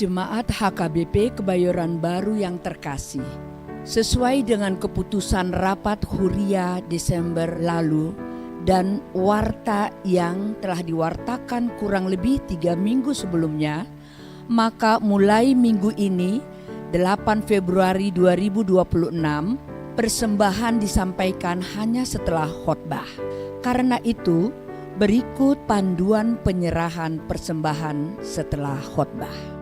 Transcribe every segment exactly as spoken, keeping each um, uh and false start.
Jemaat H K B P Kebayoran Baru yang terkasih, sesuai dengan keputusan rapat Huria Desember lalu dan warta yang telah diwartakan kurang lebih tiga minggu sebelumnya, maka mulai minggu ini, delapan Februari dua ribu dua puluh enam, persembahan disampaikan hanya setelah khotbah. Karena itu, berikut panduan penyerahan persembahan setelah khotbah.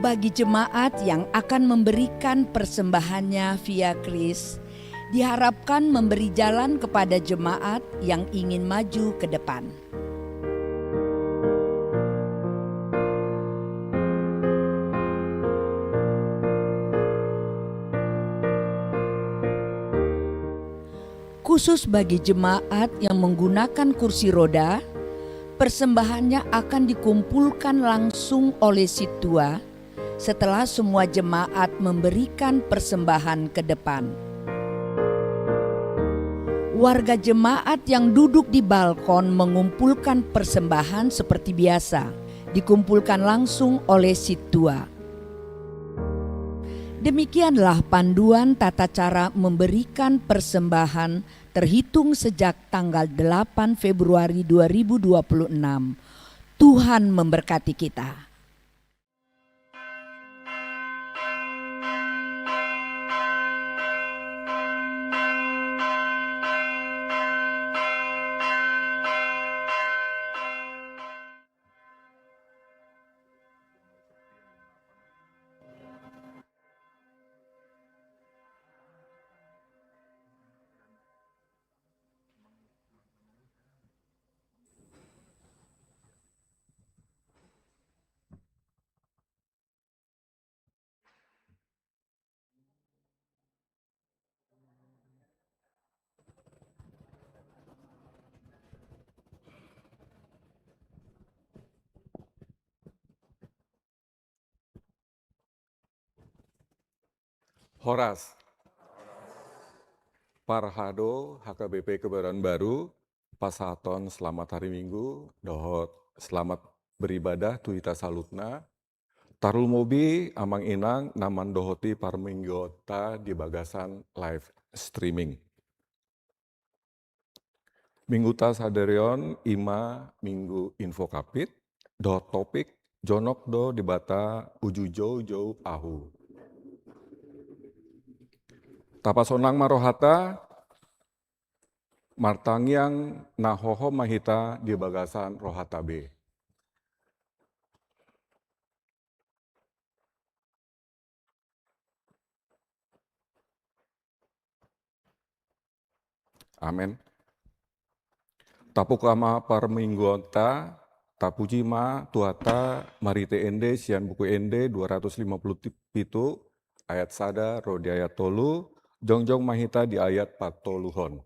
Bagi jemaat yang akan memberikan persembahannya via kris, diharapkan memberi jalan kepada jemaat yang ingin maju ke depan. Khusus bagi jemaat yang menggunakan kursi roda, persembahannya akan dikumpulkan langsung oleh sintua setelah semua jemaat memberikan persembahan ke depan. Warga jemaat yang duduk di balkon mengumpulkan persembahan seperti biasa, dikumpulkan langsung oleh sintua. Demikianlah panduan tata cara memberikan persembahan terhitung sejak tanggal delapan Februari dua ribu dua puluh enam. Tuhan memberkati kita. Horas. Parhado H K B P Kebayoran Baru, pasahaton selamat hari Minggu dohot selamat beribadah tu hita saluhutna. Tarlumobi amang inang na mandohoti parmingguonta di bagasan live streaming. Mingguta sadari on ima Minggu Invocavit, dohot topik: Jonok do Debata uju joujou ahu. Tapasonang ma rohata, martangiang na hohom ma hita di bagasan rohata be. Amen. Tabuka ma parmingguonta, tapuji ma Tuhanta marhite ende sian Buku Ende dua ratus lima puluh pitu ayat sada ro di ayat tolu, jongjong ma hita di ayat patoluhon.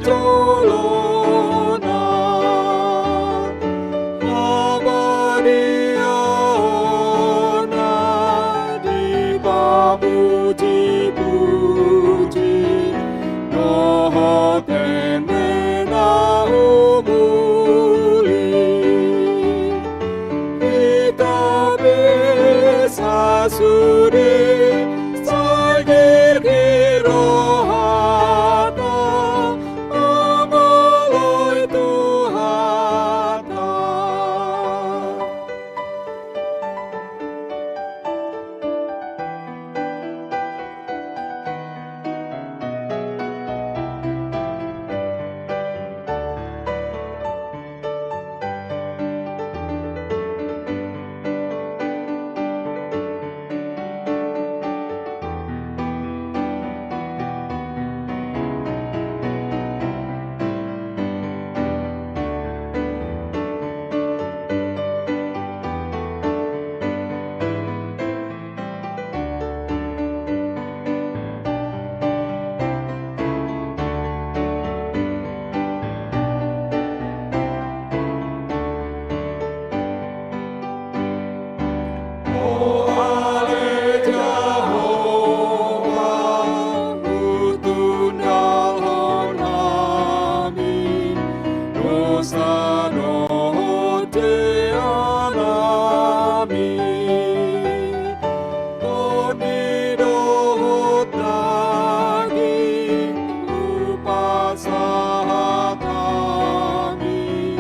Jolona, habadiaonna dipamujimuji, dohot ende na umuli. Hita pe sasudi sai girgir rohanta, mangoloi Tuhanta. O ale Jahowa, hutundalhon hami dosa dohot jeanami. Tondi dohot daging hupasahat hami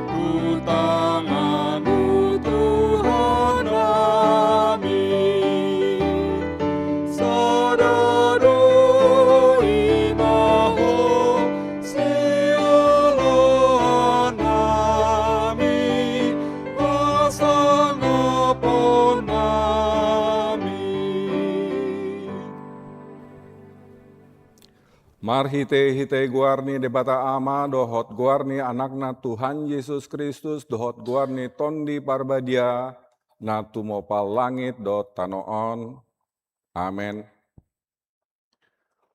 tu tanganMu, Tuhannami. Sada do i ma Ho sioloannami, hasangaponnami. Marhitehite goar ni Debata Ama dohot goar ni Anakna Tuhan Jesus Kristus dohot goar ni Tondi Parbadia na tumompa langit dohot tano on. Amen.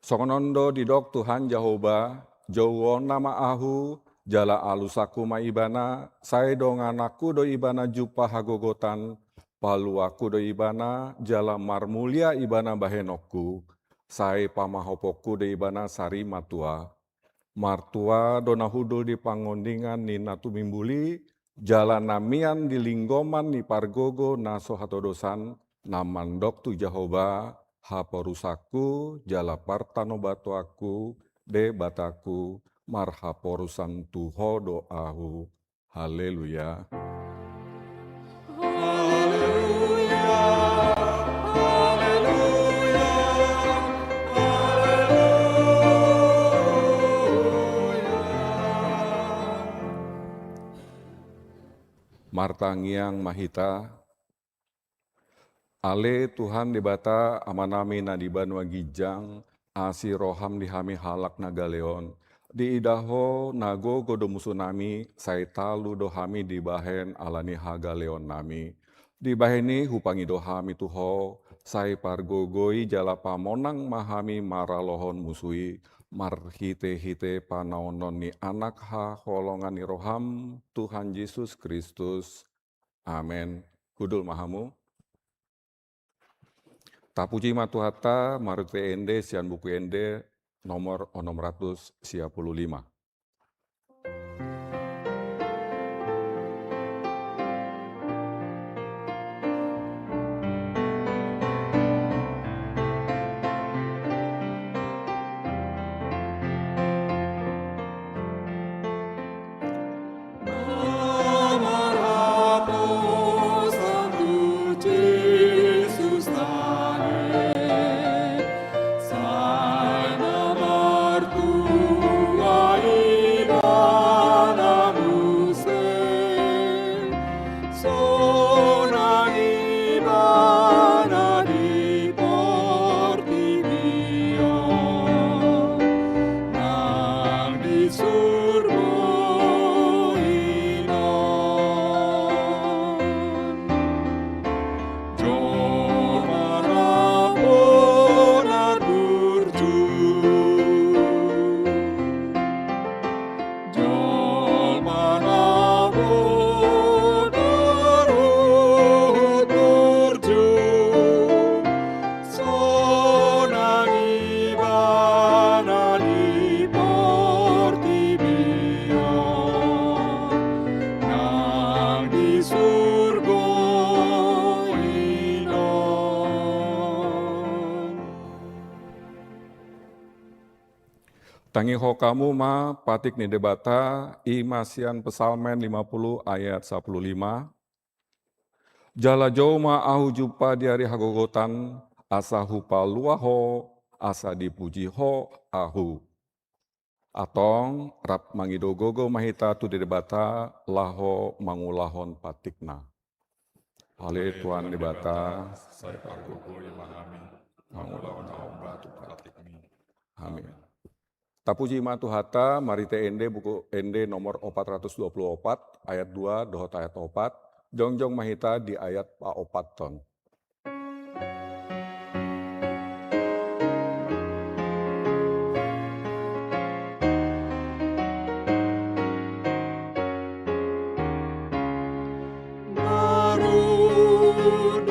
Songon on do didok Tuhan Jahowa: Jouonna ma Ahu, jala alusanku ma Ibana, sai dongananku do Ibana jumpang hagogotan, paluanku do Ibana, jala marmulia Ibana bahenonku, sai pamahoponku do Ibana sari matua. Martua do na hundul di pangondingan ni na tumimbul i, jala na mian di linggoman ni pargogo na so hatodosan, na mandok tu Jahowa: Haporusanku jala partanobatoanku, Debatangku, marhaporusan tu Ho do ahu. Haleluya. Haleluya, haleluya, haleluya. Martangiang ma hita. Ale Tuhan Debata, Amanami na di banua ginjang, asi roham di hami halak na gale on. Diida Ho na gogo do musunami, sai talu do hami dibahen ala ni hagaleonnami. Dibahen i hupangido hami tu Ho, sai pargogoi jala pamonang ma hami maralohon musu i, marhitehite panaonon ni Anak haholongan ni roham, Tuhan Jesus Kristus. Amen. Hundul ma hamu. Tapuji ma Tuhanta, marhite ende sian Buku Ende nomor onom ratus sia pulu lima. Sonang Ibana di portibi on, nang di surgo i non. Jolma na bonar burju. Tangihon hamu ma patik ni Debata, i ma sian Psalmen lima puluh ayat sapuluh lima. Jala jou ma ahu jumpa di ari hagogotan, asa hupalua ho, asa dipuji ho ahu. Antong, rap mangido gogo ma hita tu Debata, laho mangulahon patikna. Ale Tuhan Debata, sai pargogoi ma hami, mangulahon ahu ma tu patikmi. Amin. Tapuji ma Tuhanta, marhite ende, Buku Ende nomor opat ratus dua puluh opat, ayat dua dohot ayat opat, jongjong ma hita di ayat paopathon. Marunduk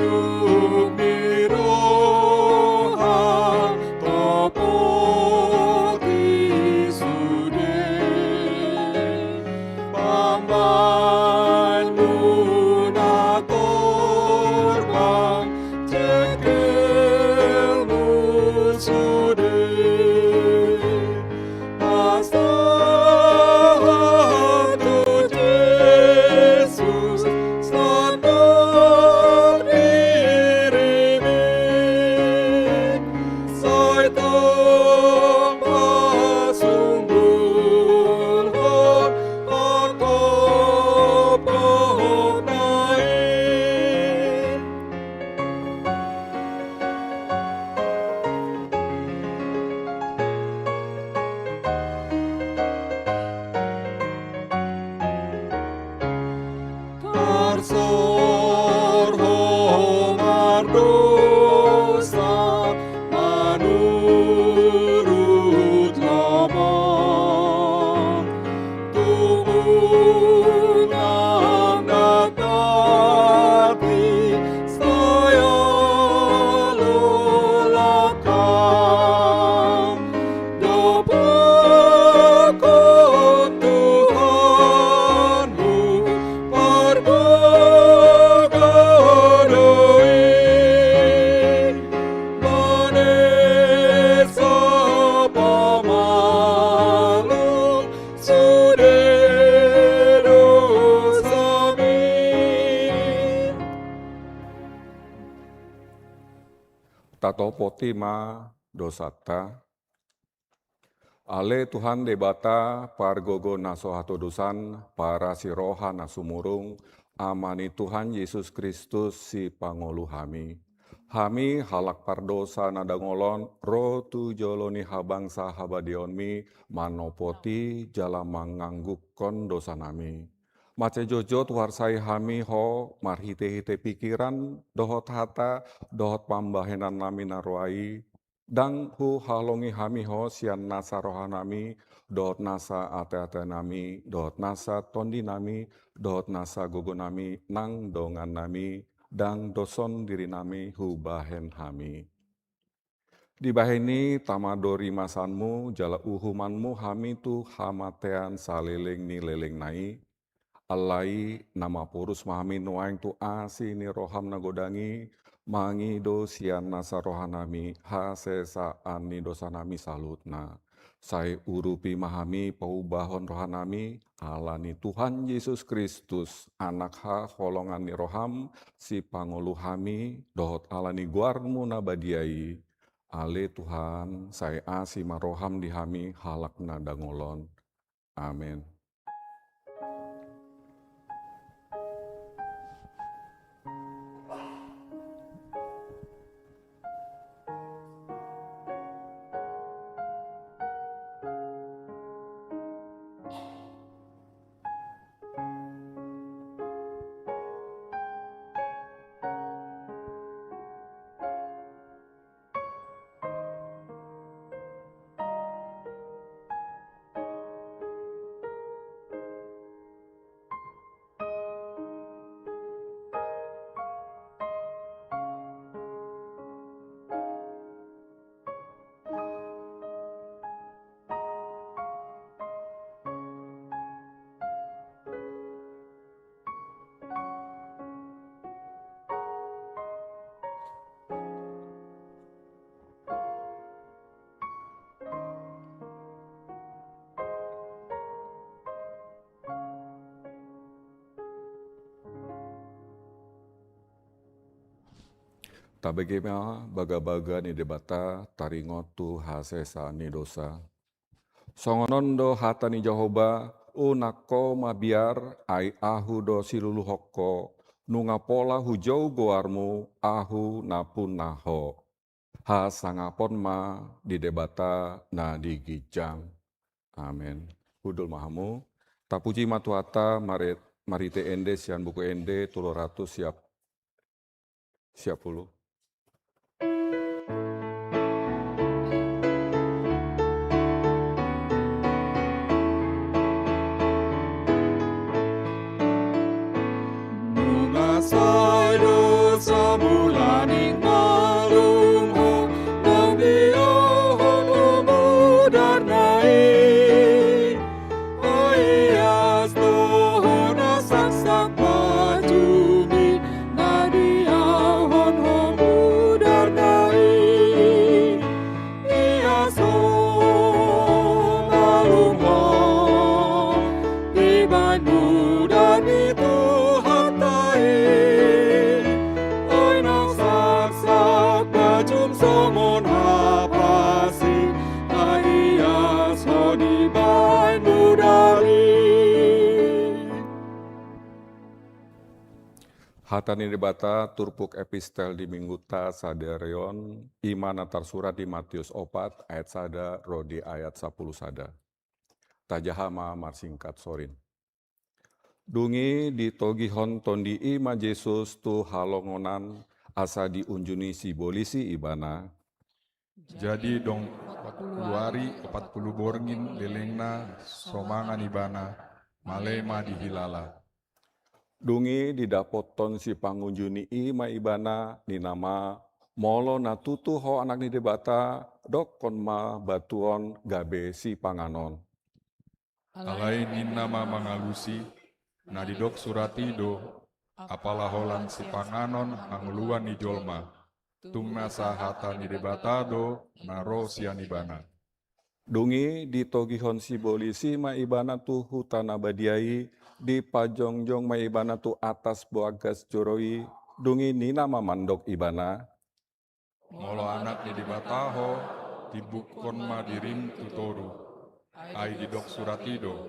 ni roham, tapoti sude pambahenmu na torbang, jengkelmu sude. Pasahat tu Jesus, sandok dirimi, sai tong pasunggulhon pangkophopna i. Tarsorho mardosa manurut lomo. Tung unang na tati, sai olo langkam. Dopakkon Tuhanmu, pargogo do i. Manesa pamalum sude dosami. Tatopoti ma dosanta. Ale Tuhan Debata, pargogo na so hatodosan, parasi roha na sumurung, Ama ni Tuhan Jesus Kristus, sipangolu hami. Hami halak pardosa na dangol on, ro tu jolo ni habangsa habadiaonmi, manopoti jala manganggungkon dosanami. Mansai jotjot huarsai hami Ho, marhitehite pingkiran, dohot hata, dohot pambahenannami na roa i, ndang huhaholongi hami Ho sian nasa rohanami, dohot nasa ateatenami, dohot nasa tondinami, dohot nasa gogonami nang dongannami, ndang doshon dirinami hubahen hami. Dibahen i tama do rimasanmu, jala uhumanmu hami tu hamatean saleleng ni lelengna i. Alai na maporus ma hami nuaeng tu asi ni roham na godang i, mangido sian nasa rohanami hasesaan ni dosanami saluhutna. Sai urupi ma hami paubahon rohanami, ala ni Tuhan Jesus Kristus, Anak haholongan ni roham, sipangolu hami, dohot ala ni goarmu na badia i. Ale Tuhan, sai asi ma roham di hami halak na dangol on. Amen. Tabege ma bagabaga ni Debata taringot tu hasesaan ni dosa. Songon on do hata ni Jahowa: Unang ho mabiar, ai Ahu do siluluhon ho. Nunga pola hujou goarmu, Ahu na punna ho. Hasangapon ma di Debata na di ginjang. Amen. Hundul ma hamu. Tapuji ma Tuhanta mare-, marhite ende sian Buku Ende tolu ratus siap. Siap ulu. Nunga sai do samulaning malum ho, nang diahon ho mudarna i. Ai ias do ho na saksak bajum i, na diahon ho mudarna i. Ias ho malum ho dibahen mudar ni Tuhanta i. Ai nang saksak bajum songon hapas i, ai ias ho dibahen mudar i. Hata ni Debata turpuk epistel di Minggunta sadari on, i ma na tarsurat di Matius opat ayat sada ro di ayat sampulu sada. Tajaha ma marsingkat sorin. Dung i ditogihon tondi i ma Jesus tu halongonan asa diunjuni sibolis i ibana. Jadi dung opat pulu ari, opat pulu borngin lelengna so mangan ibana, male ma dihilala. Dung i didapothon sipangunjuni i ma ibana, ninna ma: Molo na tutu ho Anak ni Debata, dokkon ma batu on gabe sipanganon. Alai ninna ma mangalusi: Na didok surat i do, apala holan sipanganon hangoluan ni jolma. Tung nasa hata ni Debata do na ro sian ibana. Dung i ditogihon sibolis i ma ibana tu huta na badia i, dipajongjong ma ibana tu atas bagas joro i, dung i ninna ma mandok ibana: Molo Anak ni Debata ho, timbukkon ma dirim tu toru. Ai didok surat i do,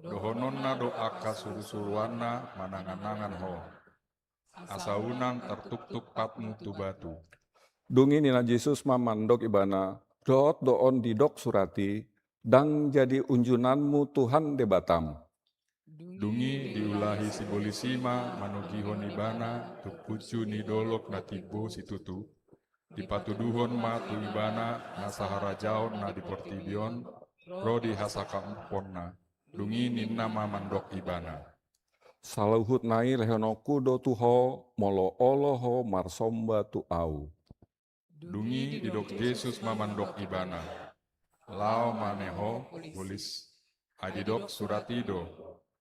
dohononna do angka surusuruanna mananganangan ho, asa unang tartuktuk patmu tu batu. Dung i ninna Jesus ma mandok ibana: Dohot do on didok surat i: Ndang jadi unjunanmu Tuhan Debatam. Dung i diulahi sibolis i ma manogihon ibana tu punju ni dolok na timbo situtu. Dipatuduhon ma tu ibana nasa harajaon na di portibi on ro di hasangaponna. Dung i ninna ma mandok ibana: Saluhutna i lehononku do tu ho, molo olo ho marsomba tu Ahu. Dung i didok Jesus ma mandok ibana: Laho ma ne ho, bolis. Ai didok surat i do,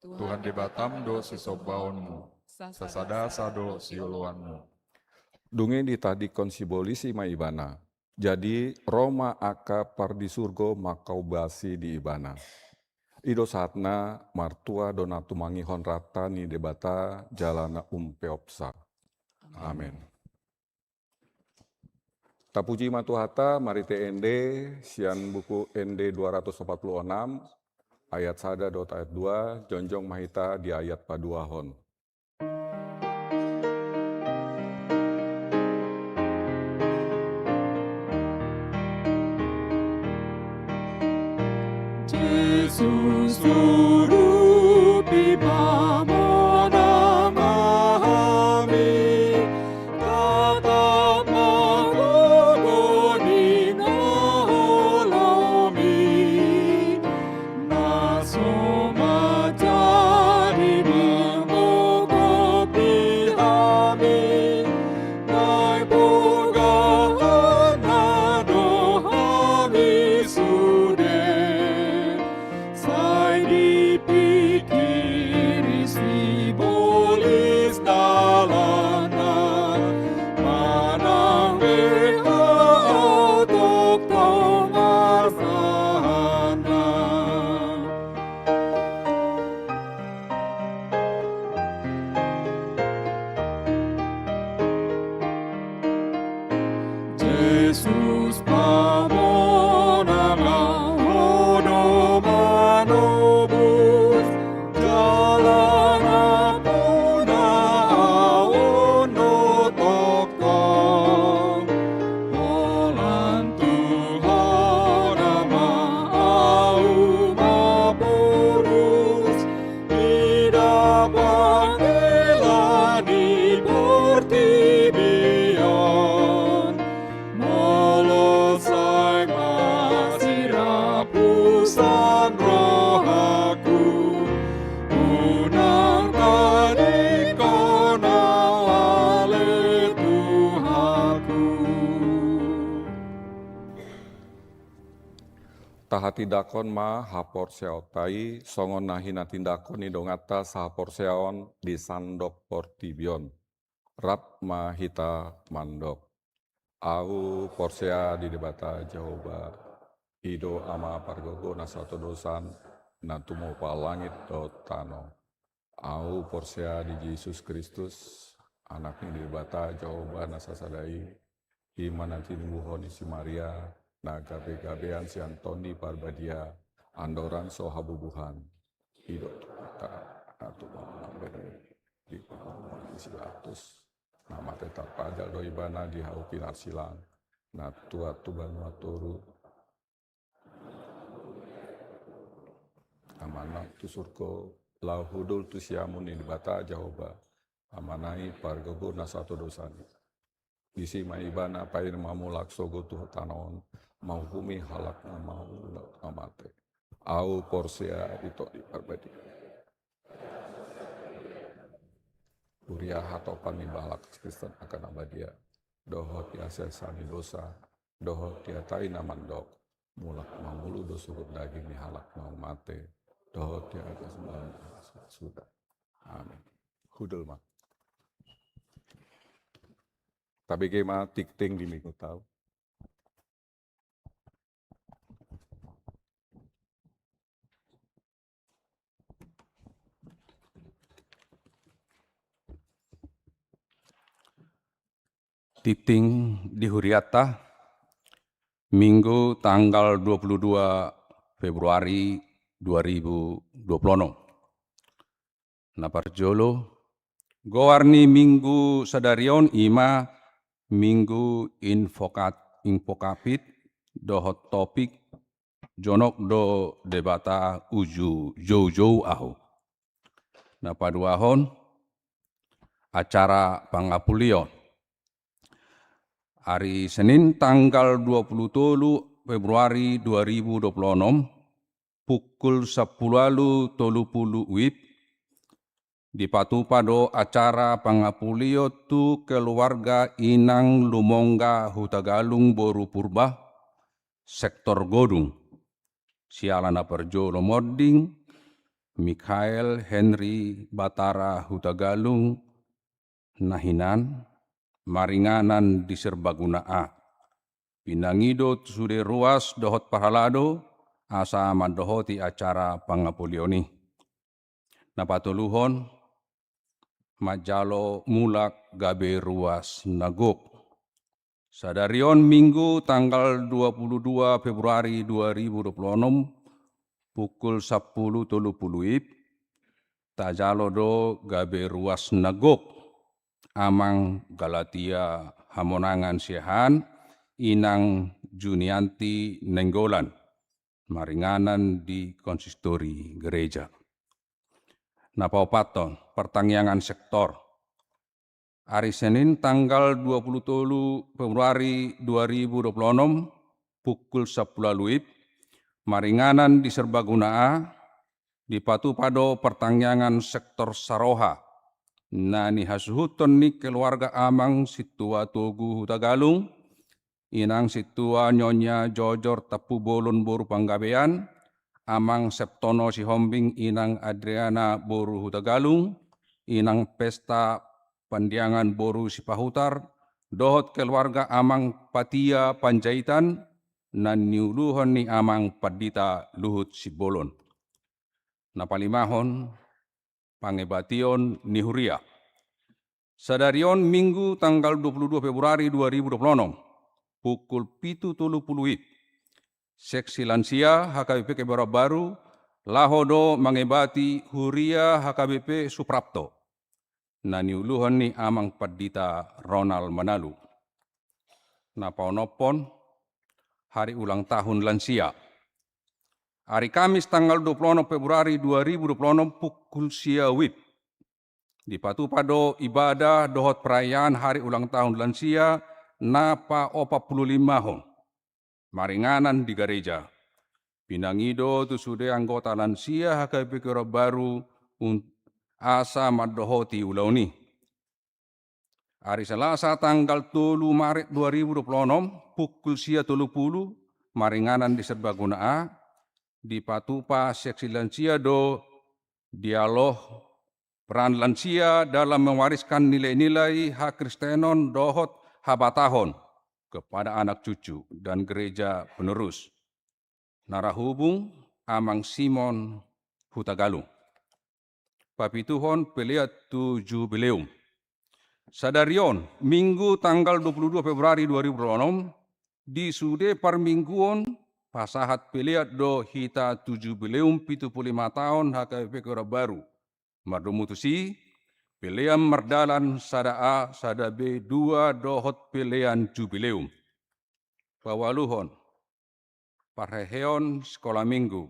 Tuhan Debatam do sisombaonmu, sasadasa do sioloanmu. Dung i ditadingkon sibolis i ma ibana. Jadi ro ma angka pardisurgo mangkobasi di ibana. I do sahatna. Martua do na tumangihon hata ni Debata jala na umpeopsa. Amen. Tapuji ma Tuhanta marhite ende sian Buku Ende dua ratus opat pulu onom ayat sada dohot ayat dua, jongjong ma hita di ayat paduahon. Jesus urupi ma monang hami, tatap ma gogo ni holongmi, na so manjadi manggogopi hami, Naeng poda hona do hami sude, sai dipingkiri sibolis dalanna, manang be ho tongtong sahatna. Tindangkon ma haporseaonta i songon na hinatindangkon ni donganta sahaporseaon di sandok portibi on. Rap ma hita mandok. Ahu porsea di Debata Jahowa, i do Ama pargogo na sahatodosan, na tumompa langit dohot tano. Ahu porsea di Jesus Kristus, Anak ni Debata Jahowa na sasada i, i ma na tinumbuhon ni si Maria, na gabegabean sian Tondi Parbadia, andorang so habubuhan. I do Tuhanta, na tumompa di pangoluan ni si Pilatus, na mate tarpajal do ibana di hau pinarsilang, na tuat tu banua toru, na manaek tu surgo, laho hundul tu siamun ni Debata Jahowa, Amana i pargogo na sahatodosan i. Disi ma ibana paima mulak sogot tu tano on, manguhumi halak na maula na mate. Ahu porsea di Tondi Parbadia, huria hatopan ni halak Kristen angka na badia, dohot di hasesaan ni dosa, dohot di hata i na mandok, mulak mangolu do sogot daging ni halak na mate, dohot di agas suda. Amin. Hundul ma. Tabege ma tingting di minggunta on. Tingting di hurianta, Minggu tanggal dua puluh dua Februari dua ribu dua puluh enam. Na parjolo, goar ni Minggu sadari on i ma Minggu Invocat-, Invocavit dohot topik Jonok do Debata uju joujou ahu. Na paduahon, acara pangapulion. Ari Senin tanggal dua puluh tolu Februari dua ribu dua puluh enam, pukul sampulu ualu tolu pulu WIB, dipatupa do acara pangapulion tu keluarga inang Lumongga Hutagalung boru Purba, sektor Godung, siala na parjolo monding, Mikhail Henry Batara Hutagalung, na hinan, maringanan di Serbaguna A. Pinangido tu sude ruas dohot parhalado, asa mandohoti acara pangapulion i. Na patoluhon, manjalo mulak gabe ruas na gok. Sadari on Minggu tanggal dua puluh dua Februari dua ribu dua puluh enam, pukul sampulu tolu pulu WIB, tajalo do gabe ruas na gok, Amang Galatia Hamonangan Siahaan, Inang Junianti Nainggolan, maringanan di konsistori gereja. Na paopathon, partangiangan sektor. Ari Senin tanggal dua puluh tolu Februari dua ribu dua puluh enam, pukul sampulu ualu WIB, maringanan di Serbaguna A, dipatupa do partangiangan sektor saroha, na nihasuhuton ni keluarga Amang Sintua Togu Hutagalung, Inang Sintua Nyonya Jojor Tampubolon boru Panggabean, Amang Septono Sihombing, Inang Adriana boru Hutagalung, Inang Pesta Pandiangan boru Sipahutar, dohot keluarga Amang Patia Panjaitan, na niuluhon ni Amang Pandita Luhut Simbolon. Na palimahon, pangebation ni huria. Sadari on Minggu tanggal dua puluh dua Februari dua ribu dua puluh enam, pukul pitu tolu pulu WIB, seksi lansia H K B P Kebayoran Baru laho do mangebati huria H K B P Suprapto, na niuluhon ni Amang Pandita Ronald Manalu. Na paonomhon, hari ulang tahun lansia. Ari Kamis tanggal dua puluh enam Februari dua ribu dua puluh enam pukul sia WIB, dipatupa do ibadah dohot perayaan hari ulang tahun lansia na paopat pulu limahon, maringanan di gareja. Pinangido tu sude anggota lansia H K B P Kebayoran Baru un-, asa mandohoti ulaon i. Ari Selasa tanggal tolu Maret dua ribu dua puluh enam, pukul sia tolu pulu, maringanan di Serbaguna A, dipatupa seksi lansia do dialog peran lansia dalam mewariskan nilai-nilai hakristenon dohot habatahon kepada anak cucu dan gereja penerus. Narahubung, Amang Simon, Hutagalung. Papituhon, pelean tu jubileum. Sadari on, Minggu tanggal dua puluh dua Februari dua ribu dua puluh enam, di sude parmingguon pasahat pelean do hita tu jubileum pitu pulu lima taon H K B P Keluarga Baru. Mardomu tusi, pelean mardalan sada A, sada B, dua dohot pelean jubileum. Paualuhon, parheheon sekolah minggu.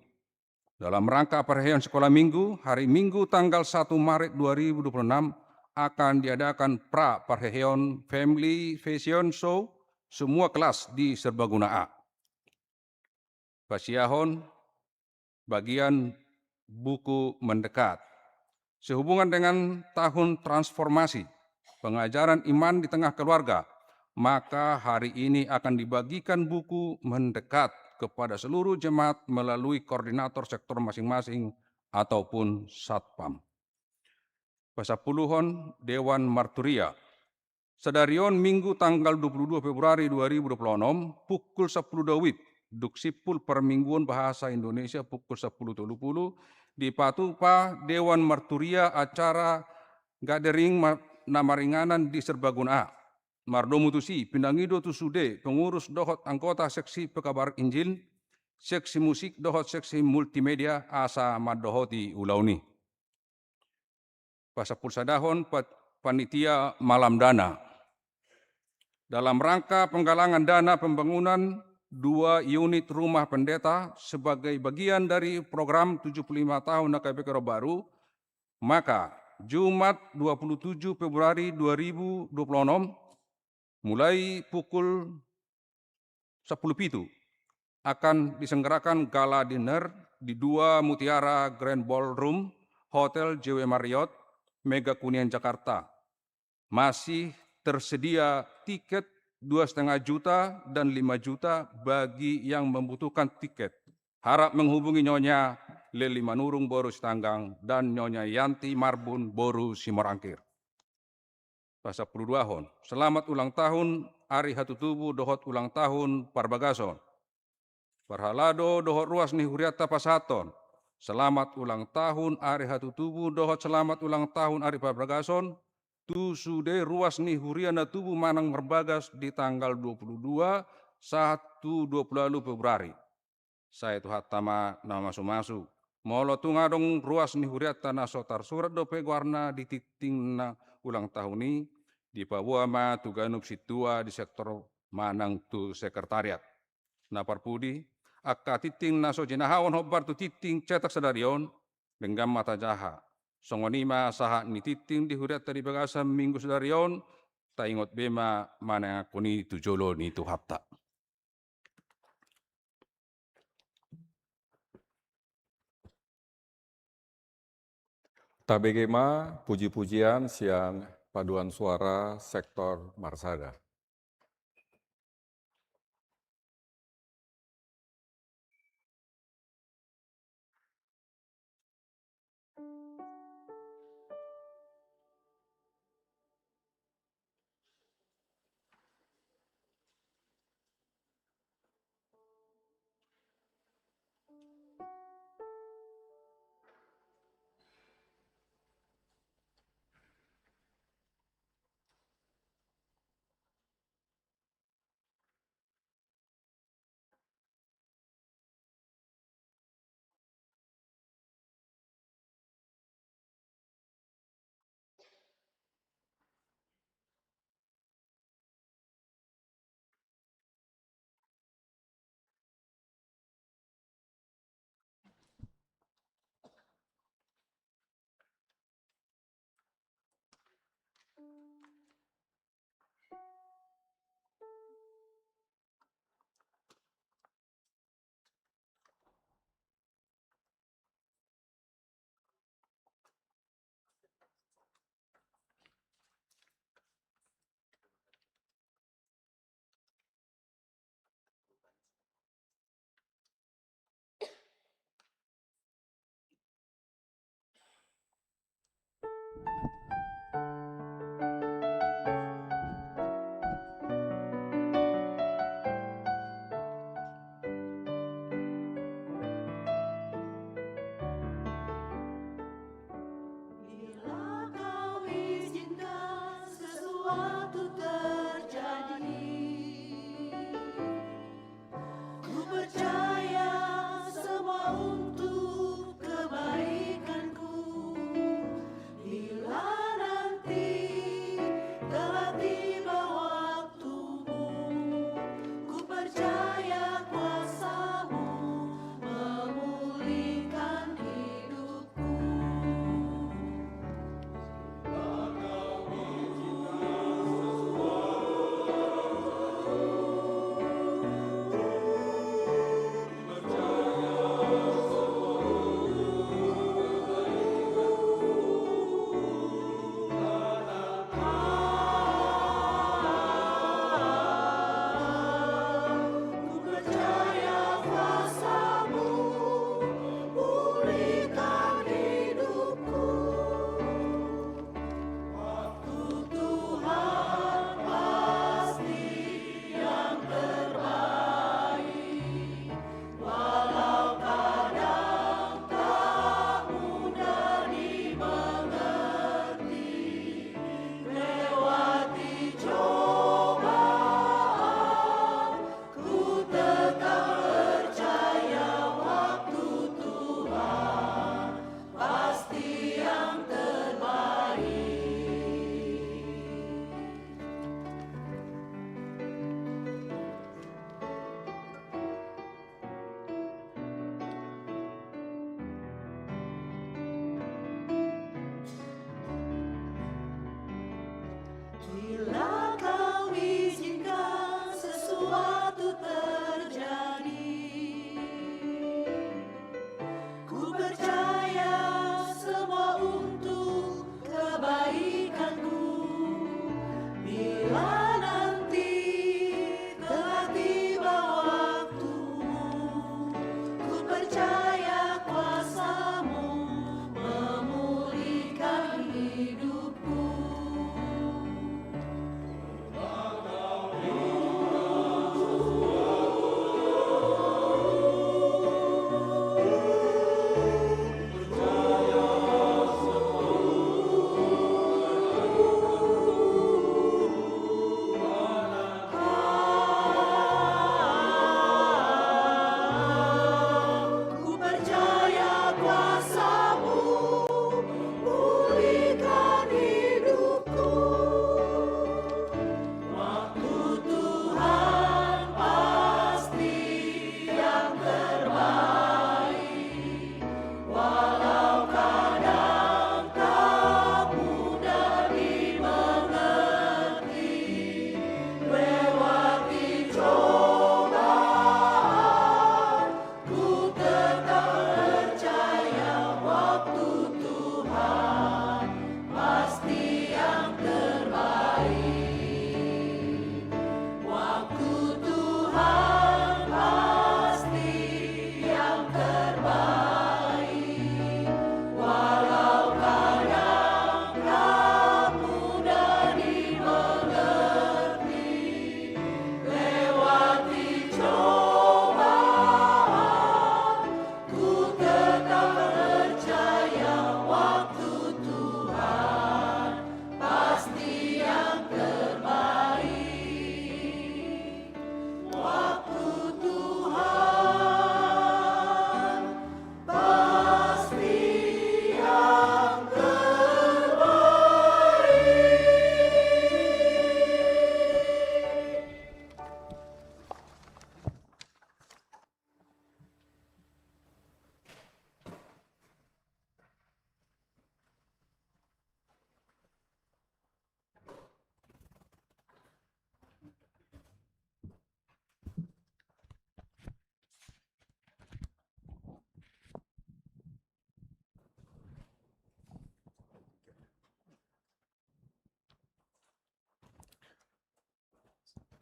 Dalam rangka parheheon sekolah minggu, hari Minggu tanggal satu Maret dua ribu dua puluh enam akan diadakan pra parheheon Family Fashion Show semua kelas di Serbaguna A. Pasiahon bagian buku mendekat. Sehubungan dengan tahun transformasi pengajaran iman di tengah keluarga, maka hari ini akan dibagikan buku mendekat kepada seluruh jemaat melalui koordinator sektor masing-masing ataupun satpam. Pasampuluhon, Dewan Marturia. Sadari on Minggu tanggal dua puluh dua Februari dua ribu dua puluh enam, pukul sampulu dua wib, dung simpul parmingguon bahasa Indonesia pukul sampulu tolu pulu, dipatupa Dewan Marturia acara gathering ma-, na maringanan di Serbaguna A. Mardomu tusi, pinangido tu sude pengurus dohot anggota seksi pekabar Injil, seksi musik dohot seksi multimedia asa mandohoti ulaon i. Pasampulu sadahon, pat-, panitia malam dana. Dalam rangka penggalangan dana pembangunan dua unit rumah pendeta sebagai bagian dari program tujuh puluh lima tahun H K B P Keluarga Baru, maka Jumat dua puluh tujuh Februari dua ribu dua puluh enam, mulai pukul sampulu pitu, akan diselenggarakan gala dinner di dua Mutiara Grand Ballroom, Hotel J W Marriott, Mega Kuningan, Jakarta. Masih tersedia tiket dua setengah juta dan lima juta bagi yang membutuhkan tiket. Harap menghubungi Nyonya Leli Manurung boru Sitanggang dan Nyonya Yanti Marbun boru Simorangkir. Pasampulu duahon, selamat ulang tahun ari hatutubu dohot ulang tahun parbagason. Parhalado dohot ruas ni hurianta pasahathon selamat ulang tahun ari hatutubu dohot selamat ulang tahun ari parbagason tu sude ruas ni huria na tubu manang marbagas di tanggal dua puluh dua sahat tu dua puluh ualu Februari. Sai Tuhanta ma na mamasu-masu. Molo tung adong ruas ni hurianta na so tarsurat dope goarna di tingting na ulang tahun i, dipaboa ma tu ganup sintua di sektor manang tu sekretariat. Na parpudi, angka tingting na so jinahahon hombar tu tingting cetak sadari on, denggan ma tajaha. Songon i ma sahat ni tingting di hurianta di bagasan minggu sadari on, taingot be ma manangkon i tu jolo ni Tuhanta. Tabege ma puji-pujian sian paduan suara sektor marsada.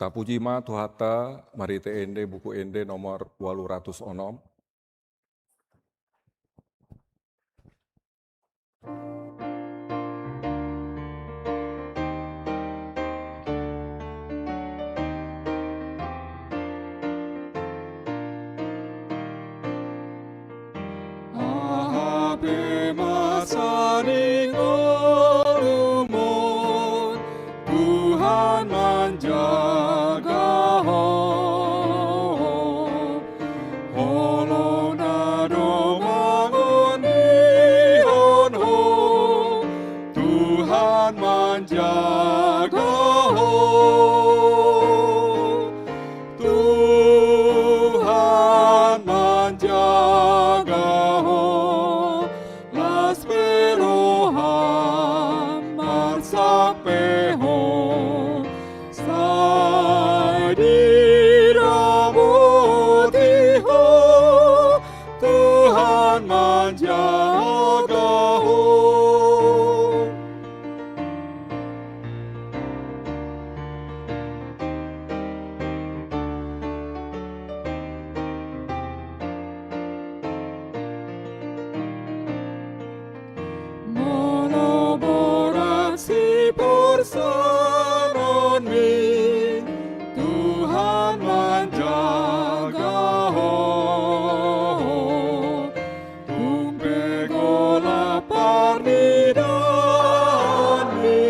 Tapuji ma Tuhanta, marhite ende, Buku Ende nomor ualu ratus onom. Aha pe masa ni ngolumon, Tuhan manjaga ho. Holong na domangondihon ho, Tuhan manjaga ho. Tuhan manjaga ho, las pe roham, marsak pe ho, sai diramoti ho, Tuhan manjaga ho. Molo borat siporsanonmi, Tuhan manjaga ho. Tung pe golap parnidaanmi,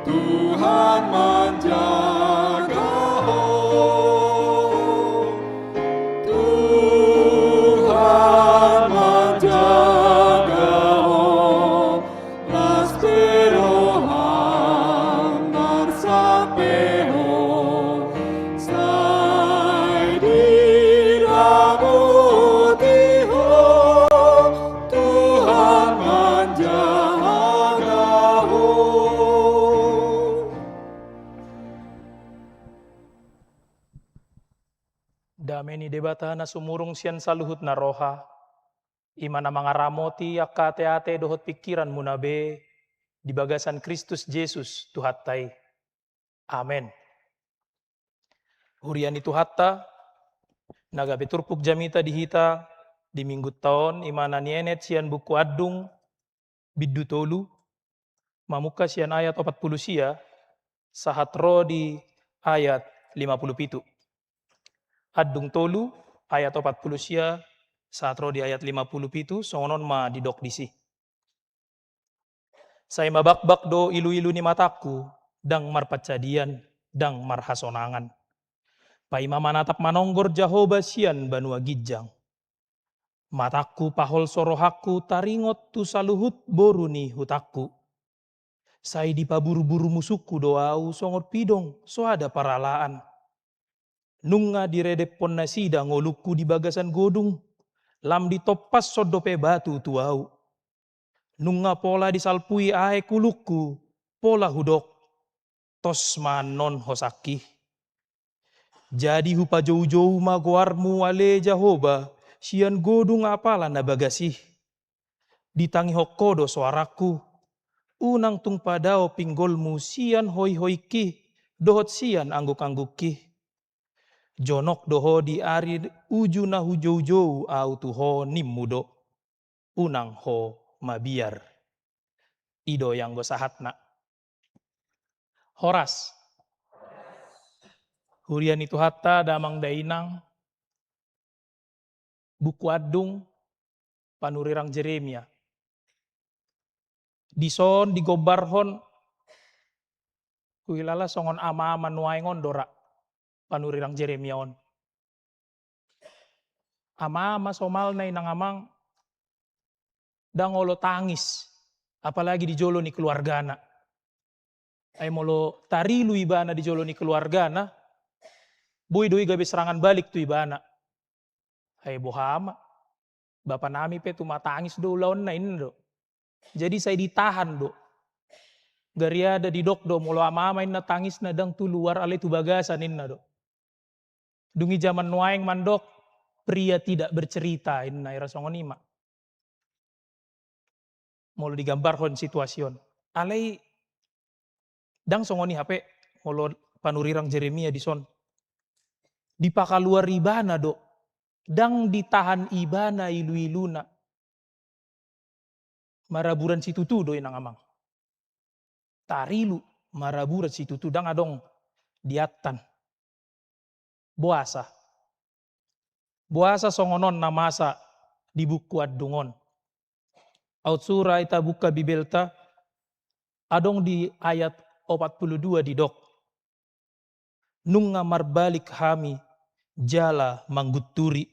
Tuhan manjaga ho. Tuhan manjaga ho. Las pe roham, marsak pe ho, sai diramoti ho, Tuhan manjaga ho. Dame ni Debata na sumurung sian saluhutna roha, i ma na mangaramoti angka ateate dohot pingkiranmuna be di bagasan Kristus Jesus Tuhanta i. Amen. Huria ni Tuhanta, na gabe turpuk jamita di hita di Minggunta on, i ma na nienet sian Buku Andung, bindu tolu, mamungka sian ayat opat pulu sia, sahat ro di ayat lima pulu pitu. Andung tolu, ayat opat pulu sia, sahat ro di ayat lima pulu pitu, songon on ma didok disi. Sai mabakbak do iluilu ni matangku, ndang marpansadian, ndang marhasonangan. Paima manatap manonggor Jahowa sian banua ginjang. Matangku paholso rohangku taringot tu saluhut boru ni hutangku. Sai dipaburuburu musungku do ahu songon pidong so ada paralaan. Nunga diredephon nasida ngolungku di bagasan godung, lam ditompashon dope batu tu ahu. Nunga pola disalpui aek ulungku, pola hudok, tos ma annon hosangki. Jadi hupajoujou ma goarmu ale Jahowa, sian godung apala na bagas i. Ditangihon ho do soarangku, unang tung padao pinggolmu sian hoihoingki, dohot sian anggukanggukki. Jonok do ho di ari uju na hujoujou ahu tu ho nimmu do. Unang ho mabiar. I do i anggo sahatna. Horas. Huria ni Tuhanta damang dainang, Buku Andung panurirang Jeremia. Dison digombarhon, huhilala songon ama-ama nuaeng on do ra panurirang Jeremia on. Ama-ama somalna inang amang, ndang olo tangis, apalagi di jolo ni keluargana. Ai molo tarilu ibana di jolo ni keluargana, boi do i gabe serangan balik tu ibana. Ai boha ma, bapa nami pe tumatangis do ulaonna, ninna do. Jadi sai ditahan do. Gariada didok do molo ama-ama ninna tangisna ndang tu luar alai tu bagasan, ninna do. Dung i jaman nuaeng mandok pria tidak bercerita, ninna, ira songon i ma. Molo digambarhon situasi on. Alai ndang songon i hape, molo panurirang Jeremia dison. Dipakaluar ibana do, ndang ditahan ibana iluiluna. Maraburan situtu do inang amang. Tarilu maraburan situtu, ndang adong diattan. Boasa? Boasa songon on na masa di buku andung on? Aut sura ita buka Bibelta, adong di ayat opat pulu dua didok, "Nunga marbalik hami jala manggunturi.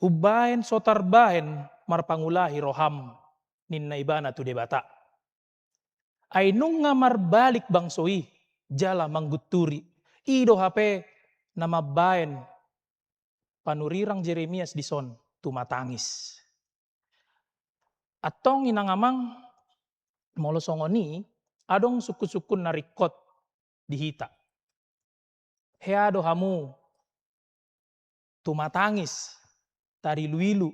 Umbaen so tarbaen marpangulahi roham," ninna ibana tu Debata. Ai nunga marbalik bangso i jala manggunturi. I do hape na mambaen panurirang Jeremias dison tumatangis. Antong inang amang, molo songon i, adong sungkun-sungkun na ringkot di hita. Hea do hamu tumatangis, tarilu-ilu,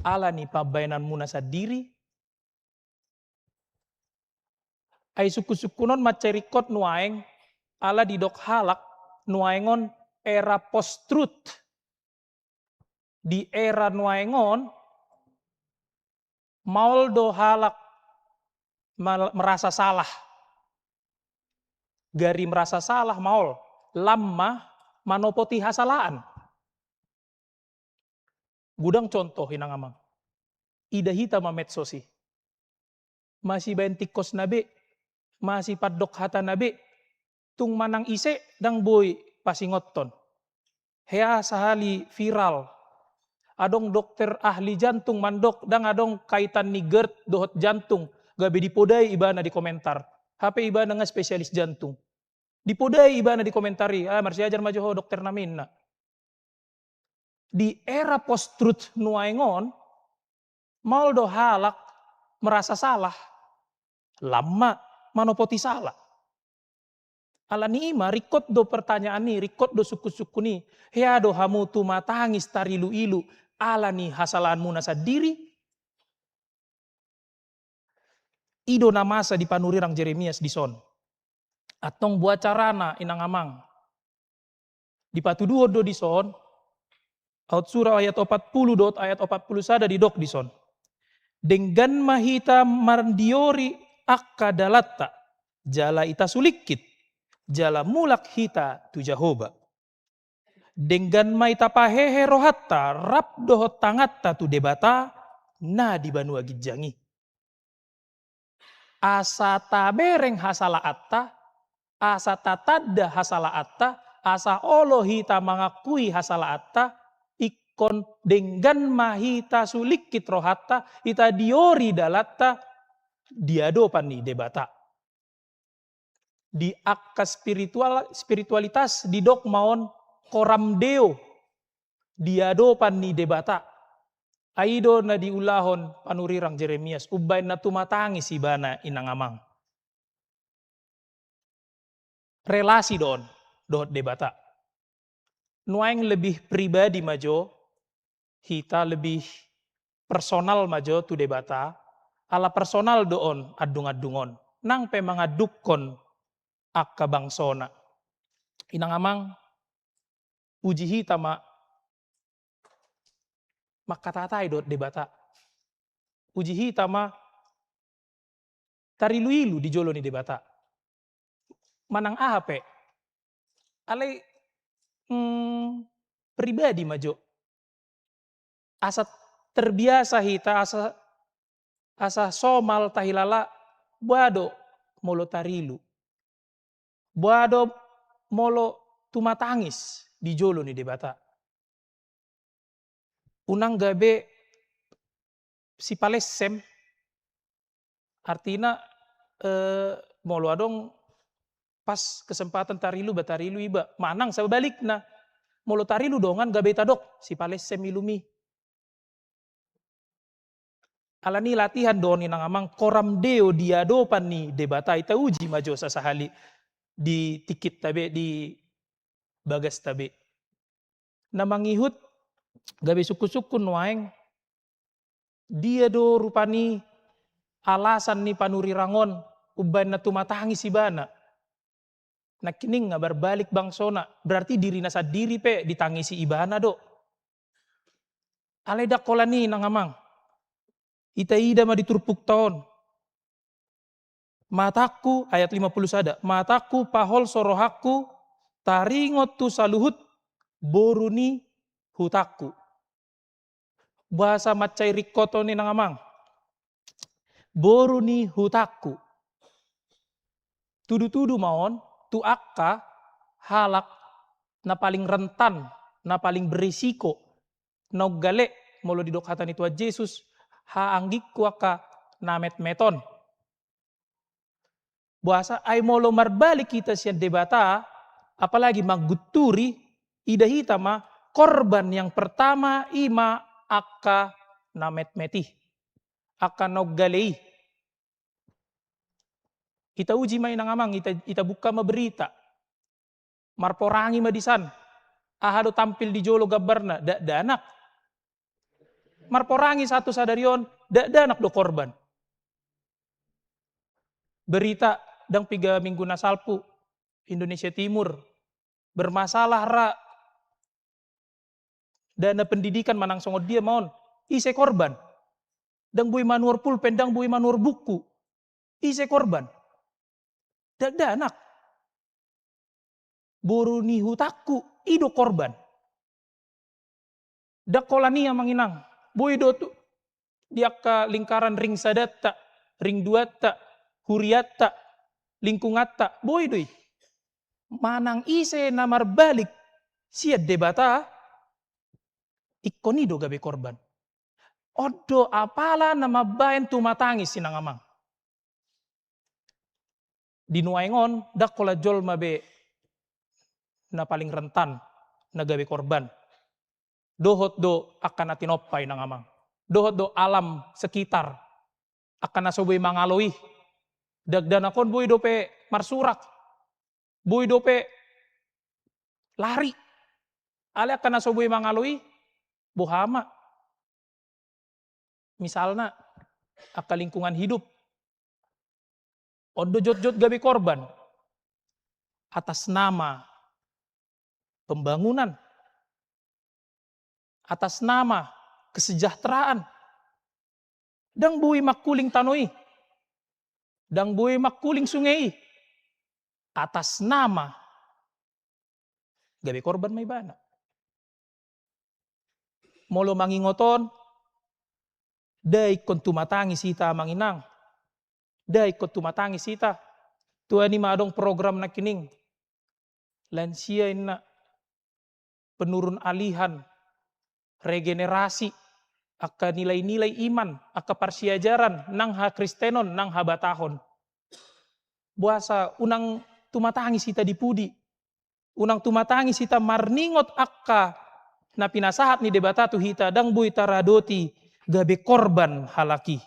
ala ni pambaenanmuna sandiri? Ai sungkun-sungkun on mansai ringkot nuaeng, ala didok halak nuaeng on era post-truth. Di era nuaeng on, maol do halak mal-, merasa salah. Gari merasa salah maol, lam ma manopoti hasalaan. Godang contoh inang amang. Ida hita ma medsos i. Masibaen tingkosna be, masipandok hatana be, tung manang ise ndang boi pasingothon. Hea sahali viral. Adong dokter ahli jantung mandok, ndang adong kaitan ni gerd dohot jantung, gabe dipodai ibana di komentar. Hape ibana nga spesialis jantung. Dipodai ibana di komentar i, "Ah, marsiajar ma jo ho dokter nami," ninna. Di era post-truth nuaeng on, maol do halak merasa salah, lam ma manopoti sala. Ala ni i ma, ringkot do pertanyaan i, ringkot do sungkun-sungkun i, hea do hamu tumatangis tarilu-ilu, ala ni hasalaanmuna sandiri? I do na masa di panurirang Jeremias dison. Antong boa carana inang amang? Dipatuduhon do dison, aut sura ayat opat pulu dohot ayat opat pulu sada didok dison. Denggan ma hita mandiori angka dalanta, jala ita sulingkit, jala mulak hita tu Jahowa. Denggan ma ita pahehe rohanta rap dohot tanganta tu Debata na di banua ginjang i. Asa tabereng hasalaanta, asa tatanda hasalaanta, asa olo hita mangakui hasalaanta, ingkon denggan ma hita sulingkit rohanta, ita diori dalanta di adopan ni Debata. Di angka spiritual, spiritualitas didok ma on coram deo, di adopan ni Debata. Ai i do na diulahon panurirang Jeremias, umbaen na tumatangis ibana inang amang. Relasi do on dohot Debata. Nuaeng lebih pribadi ma jo hita, lebih personal ma jo tu Debata, ala personal do on andung-andung on, nang pe mangandungkon angka bangsona. Inang amang, uji hita ma mangkatahatahi dohot Debata. Uji hita ma tarilu-ilu di jolo ni Debata. Manang aha pe. Alai, mm, pribadi ma jo. Asa terbiasa hita, asa, asa somal tahilala, boa do molo tarilu. Boa do molo tumatangis di jolo ni Debata. Unang gabe sipalessem, artina, eh, molo adong pas kesempatan tarilu ba tarilu iba, manang sabalikna, molo tarilu dongan gabe tadok, sipalessem ilum i. Alani latihan do on inang amang, coram deo di adopan ni Debata, ita uji ma jo sasahali di tingkinta be, di bagasta be. Na mangihut gabe sungkun-sungkun nuaeng, dia do rupani alasan ni panurirang on umbaen na tumatangis ibana. Nangkining nga marbalik bangsona, berarti dirina sandiri pe ditangisi ibana do. Alai ndang holan i, inang amang. Ita ida ma di turpukta on. Matangku, ayat lima puluh sada, matangku pahol so rohangku taringot tu saluhut boru ni hutangku. Boasa mansai ringkot on, inang amang? Boru ni hutangku. Tudutudu ma on tu angka halak na paling rentan, na paling berisiko, naung gale, molo didok hata ni Tuhan Jesus, haanggingku angka na metmet on. Boasa? Ai molo marbalik hita sian Debata, apalagi manggunturi, ida hita ma korban yang pertama i ma angka na metmet i, angka naung gale i. Ita uji ma, inang amang, ita, ita buka ma berita. Marporangi ma disan. Aha do tampil di jolo gambarna? Dakdanak. Marporangi sahat tu sadari on, dakdanak do korban. Berita ndang piga minggu na salpu, Indonesia Timur, bermasalah ra dana pendidikan manang songon dia ma on, ise korban? Ndang boi manuhor pulpen, ndang boi manuhor buku, ise korban? Dakdanak. Boru ni hutangku, i do korban. Ndang holan i, amang inang. Boi do tu, di angka lingkaran ringsadanta, ringduanta, hurianta, lingkunganta, boi do i. Manang ise na marbalik sian Debata, ingkon i do gabe korban. On do apala na mambaen tumatangis, inang amang. Di nuaeng on, ndang holan jolma be na paling rentan na gabe korban. Dohot do angka na tinompa, inang amang. Dohot do alam sekitar, angka na so boi mangalo i. Dakdanak on boi dope marsurak, boi dope lari. Alai angka na so boi mangalo i, boha ma? Misalna, angka lingkungan hidup. On do jotjot gabe korban atas nama pembangunan, atas nama kesejahteraan. Ndang boi mangkuling tano i, ndang boi mangkuling sunge i, atas nama, gabe korban ma ibana. Molo mangingot on, nda ingkon tumatangis hita, amang inang. Nda ingkon tumatangis hita. Tu an i ma adong program nangkining. Lansia inna, penurun alihan, regenerasi, angka nilai-nilai iman, angka parsiajaran, nang hakristenon, nang habatahon. Boasa unang tumatangis hita di pudi? Unang tumatangis hita marningot angka na pinasahat ni Debata tu hita, ndang boi taradoti gabe korban halak i.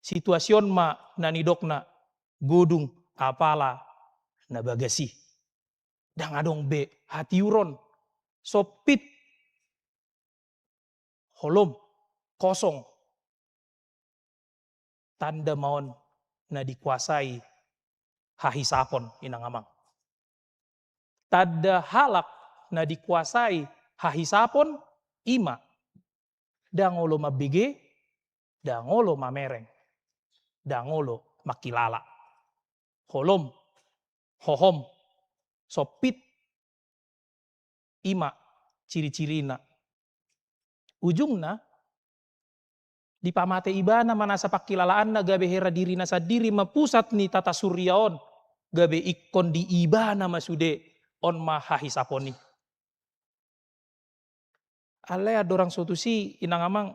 Situasi on ma na nidokna godung apala na bagas i. Ndang adong be hatiuron, sompit, holom, kosong. Tanda ma on na dikuasai hahisapon, inang amang. Tanda halak na dikuasai hahisapon, i ma ndang olo mambege, ndang olo mamereng, ndang olo mangkilala. Holom, hohom, sompit, i ma ciri-cirina. Ujungna, dipamate ibana ma nasa pangkilalaanna, gabe hera dirina sandiri ma pusat ni tata surya on, gabe ingkon di ibana ma sude, on ma hahisapon i. Alai andorang so tusi, inang amang,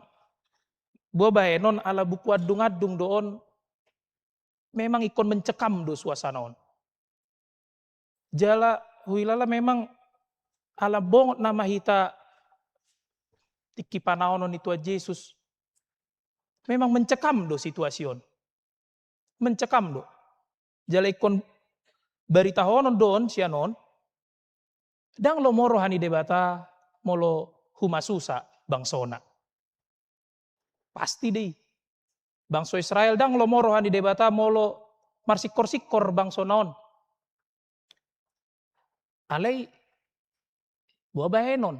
boha baenon, ala buku andung-andung do on, memang ingkon mencekam do suasana on. Jala huhilala memang ala bongot nama hita tingki panaonon ni Tuhan Jesus, memang mencekam do situasi on. Mencekam do. Jala ingkon baritahonon do on sian on, ndang lomo roha ni Debata molo humasusa bangsona. Pasti do i. Bangso Israel ndang lomo roha ni Debata molo marsingkor-singkor bangsona on. Alai boha bahenon?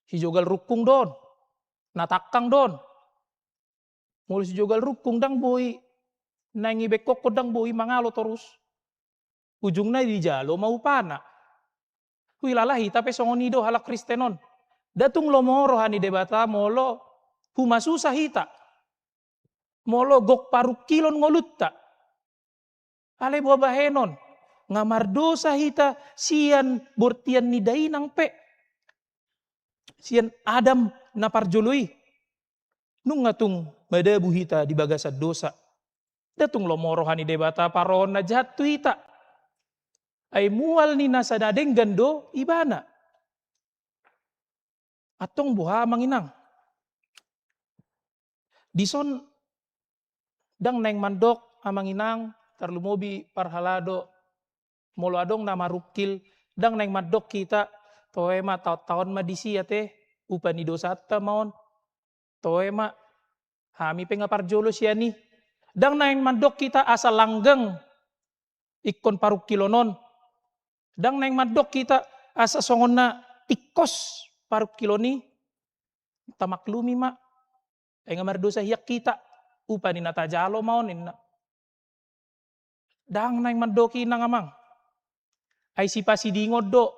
Sijogal rungkung do on, na tangkang do on. Molo sijogal rungkung ndang boi, naeng ibengkokkon ndang boi mangalo torus. Ujungna dijalo ma upana. Huilala hita pe songon i do halak Kristen on. Nda tung lomo roha ni Debata molo humasusa hita. Molo gok parungkilon ngolunta. Alai boha bahenon? Nga mardosa hita sian bortian ni dainang pe. Sian Adam na parjolo i. Nunga tung madabu hita di bagasan dosa. Nda tung lomo roha ni Debata parohon na jahat tu hita. Ai mual ni na sada denggan do ibana. Antong boha, Amang Inang? Dison ndang naeng mandok, Amang Inang, tarlumobi parhalado, molo adong na marungkil, ndang naeng mandok hita, toe ma, taon-taon ma disi ate, upa ni dosanta ma on. Toe ma, hami pe nga parjolo sian i. Ndang naeng mandok hita asa langgeng ingkon parungkilon on. Ndang naeng mandok hita asa songon na tingkos parungkilon i. Tamaklumi ma. Ai nga mardosa hian hita. Upa ni na tajalo ma on, ninna. Ndang naeng mandok i, Inang Amang. Ai sipasidingon do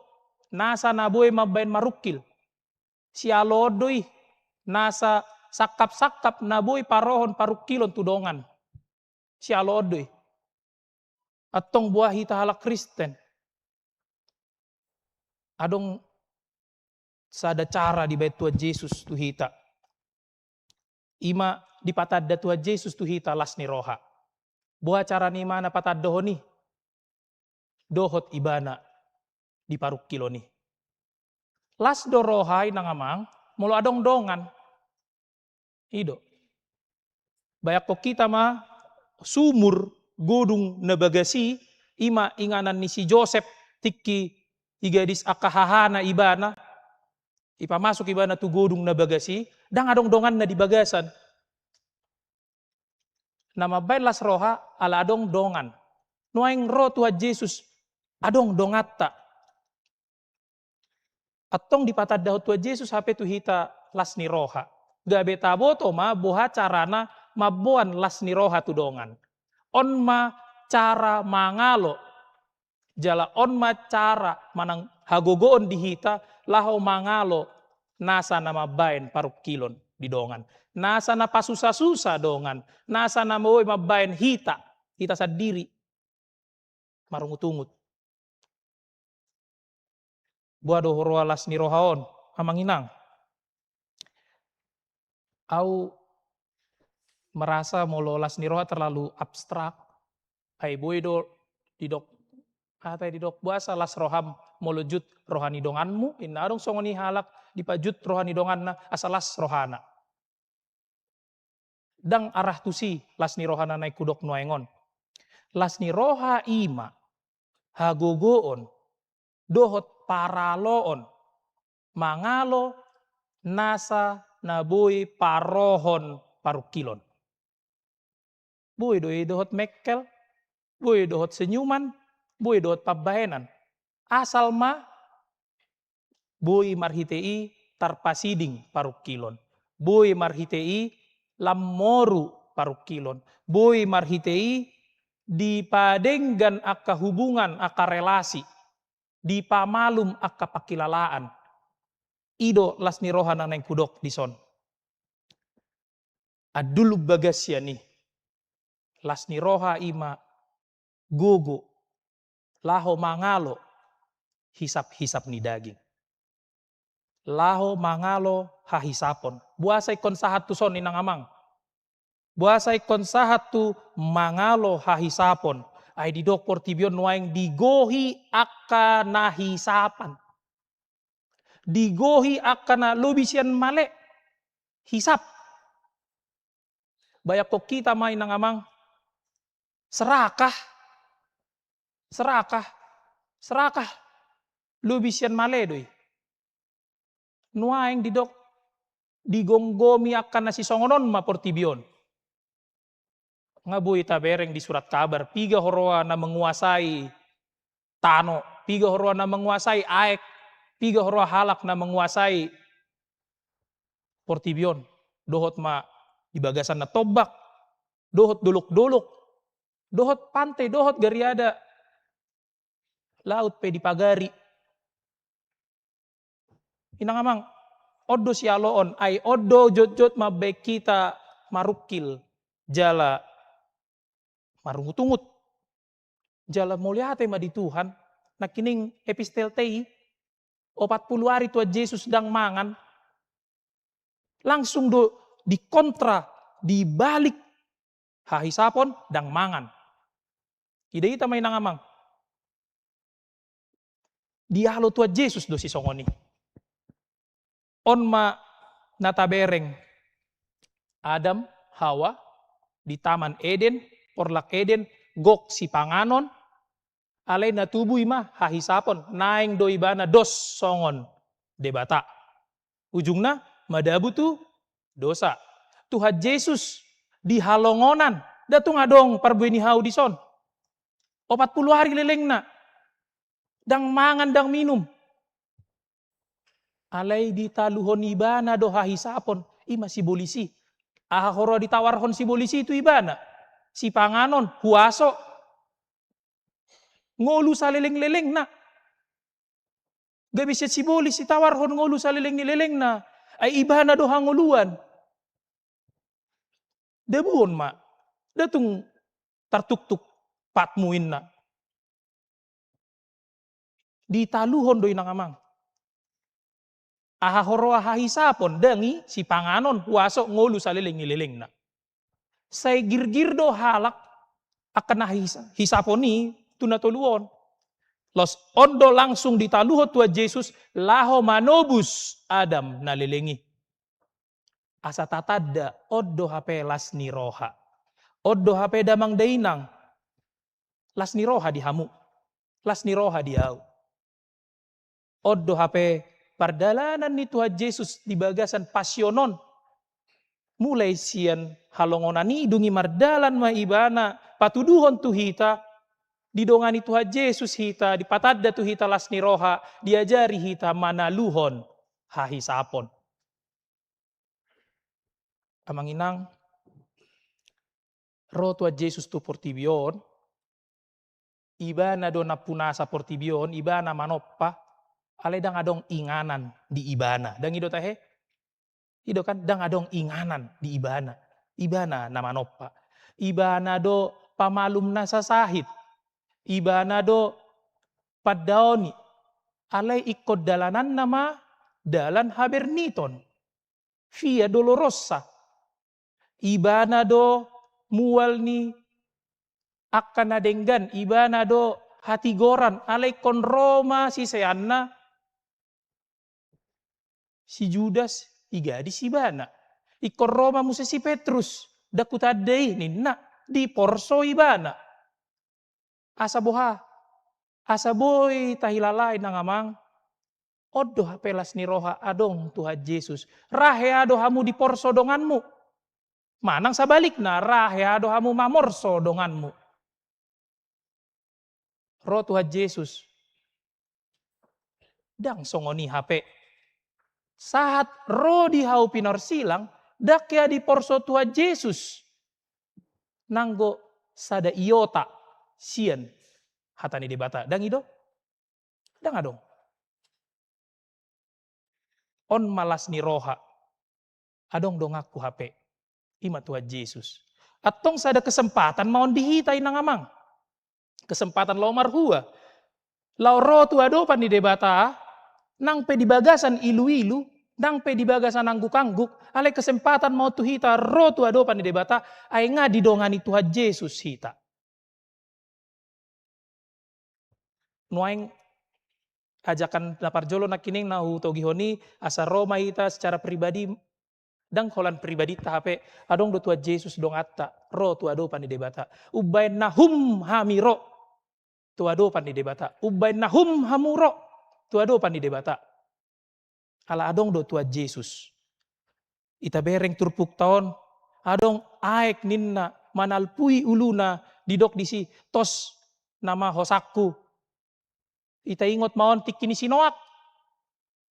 nasa na boi mambaen marungkil. Sialoon do i nasa sangkap-sangkap na boi parohon parungkilon tu dongan. Sialoon do i. Antong boha hita halak Kristen? Adong sada cara dibaen Tuhan Jesus tu hita. I ma dipatanda Tuhan Jesus tu hita las ni roha. Boha cara ni ibana patandahon i? Dohot ibana di parungkilon i. Las do roha, Inang Amang, molo adong dongan. I do. Bayangkon hita ma sumur godung na bagas i, i ma inganan ni si Josep tingki digadis angka hahana ibana, dipamasuk ibana tu godung na bagas i, ndang adong donganna di bagasan. Na mambaen las roha ala adong dongan. Nuaeng ro Tuhan Jesus, adong donganta. Antong dipatandahon Tuhan Jesus hape tu hita las ni roha. Gabe taboto ma boha carana mamboan las ni roha tu dongan. On ma cara mangalo. Jala on ma cara manang hagogoon di hita laho mangalo nasa na mambaen parungkilon di dongan. Nasa na pasusasusa dongan. Nasa na boi mambaen hita, hita sandiri marungutungut. Boha do huroha las ni roha on, Amang Inang? Au merasa molo las ni roha terlalu abstrak. Ai boi do didok, aha ate didok, boasa las roham molo jut roha ni donganmu, inna. Adong songon i halak dipajut roha ni donganna asa las rohana. Ndang arah tusi las ni roha na naeng hudok nuaeng on. Las ni roha i ma hagogoon dohot paraloon mangalo nasa na boi parohon parungkilon. Boi do i dohot mengkel, boi dohot senyuman, boi dohot pambahenan. Asal ma boi marhite i tarpasiding parungkilon, boi marhite i lam moru parungkilon, boi marhite i dipadenggan angka hubungan, angka relasi, dipamalum angka pangkilalaan. I do las ni roha na naeng hudok dison. Andul umbagas sian i. Las ni roha i ma gogo laho mangalo hisap-hisap ni daging. Laho mangalo hahisapon. Boasa ingkon sahat tuson, Inang Amang? Boasa ingkon sahat tu mangalo hahisapon? Ai didok portibi on nuaeng digohi angka na hisapan. Digohi angka na lobi sian male, hisap. Bayangkon hita ma, Inang Amang, serakah, serakah, serakah lobi sian male do i. Nuaeng didok digomgomi angka na sisongon on ma portibi on. Nga boi tabereng di surat kabar, piga huroha na menguasai tano, piga huroa na manguasai aek, piga huroa halak na manguasai portibi on, dohot ma di bagasan na tombak, dohot dolok-dolok, dohot pante, dohot gariada laut pe dipagari. Inang amang, on do sialoon, ai on do jotjot mambaen hita marungkil, jala marungutungut. Jala mauliate ma di Tuhan, nangkining epistel te i, opat pulu ari Tuhan Jesus ndang mangan, langsung do dikontra, dibalik hahisapon, ndang mangan. Ida hita ma inang amang. Dialo Tuhan Jesus do sisongon i. On ma na tabereng Adam, Hawa, di Taman Eden, porlak Eden, gok sipanganon, alai na tubu i ma hahisapon, naeng do ibana dos songon Debata. Ujungna madabu tu dosa. Tuhan Jesus di halongonan, nda tung adong parbue ni hau dison. Opat pulu ari lelengna. Ndang mangan, ndang minum. Alai ditaluhon ibana do hahisapon, i ma sibolis i. Aha huroa ditawarhon sibolis i tu ibana? Sipanganon, huaso, ngolu saleleng-lelengna. Gabe sian sibolis ditawarhon ngolu saleleng ni lelengna. Ai ibana do hangoluan. Dabuon ma. Nda tung tartuktuk patmu inna. Ditaluhon do inang amang. Aha huroa hahisapon, ndang i, sipanganon, huaso, ngolu saleleng ni lelengna. Sai girgir do halak angka na his-, hisapon i tu na tolu on. Laos on do langsung ditaluhon Tuhan Jesus laho manobus Adam na leleng i. Asa tatanda on do hape las ni roha. On do hape damang dainang. Las ni roha di hamu. Las ni roha di ahu. On do hape pardalanan ni Tuhan Jesus di bagasan pasion on. Mulai sian halongonan i, dung i mardalan ma ibana patuduhon tu hita, didongani Tuhan Jesus hita, dipatanda tu hita las ni roha, diajari hita manaluhon hahisapon. Amang inang, ro Tuhan Jesus tu portibi on, ibana do nampunasa portibi on, ibana manompa, alai ndang adong inganan di ibana. Ndang i do tahe? I do kan, ndang adong inganan di ibana. Ibana na manompa. Ibana do pamalum na sasahit. Ibana do pandaoni. Alai ingkon dalananna ma dalan haberniton. Via Dolorosa. Ibana do mual ni angka na denggan, ibana do hatigoran, alai ingkon ro ma siseanna si Judas, digadis ibana. Ingkon ro ma muse si Petrus, ndang hutanda i ninna, diporso ibana. Asa boha? Asa boi tahilala inang amang. On do hape las ni roha adong Tuhan Jesus. Ra hea do hamu diporso donganmu. Manang sabalikna, ra hea do hamu mamorso donganmu. Ro Tuhan Jesus. Ndang songon i hape. Sahat ro di hau pinorsilang, ndang hea diporso Tuhan Jesus. Nanggo sada iota sian hata ni Debata. Ndang i do? Ndang adong. On ma las ni roha. Adong donganku hape. I ma Tuhan Jesus. Antong sada kesempatan ma on di hita inang amang. Kesempatan laho marhua. Laho ro tu adopan ni Debata, nang pe di bagasan ilu-ilu, nang pe di bagasan angguk-angguk, alai kesempatan ma on tu hita ro tu adopan ni Debata, ai nga didongani Tuhan Jesus hita. Nuaeng ajakan na parjolo nangkining na hutogihon i, asa ro ma hita secara pribadi, ndang holan pribadinta hape, adong do Tuhan Jesus donganta, ro tu adopan ni Debata. Umbaen na hum hami ro tu adopan ni Debata. Umbaen na hum hamu ro tu adopan ni Debata. Ala adong do Tuhan Jesus. Ita bereng turpukta on, adong aek ninna manalpui uluna, didok disi, tos nama hosangku, Ita ingot ma on tingki ni si Noak.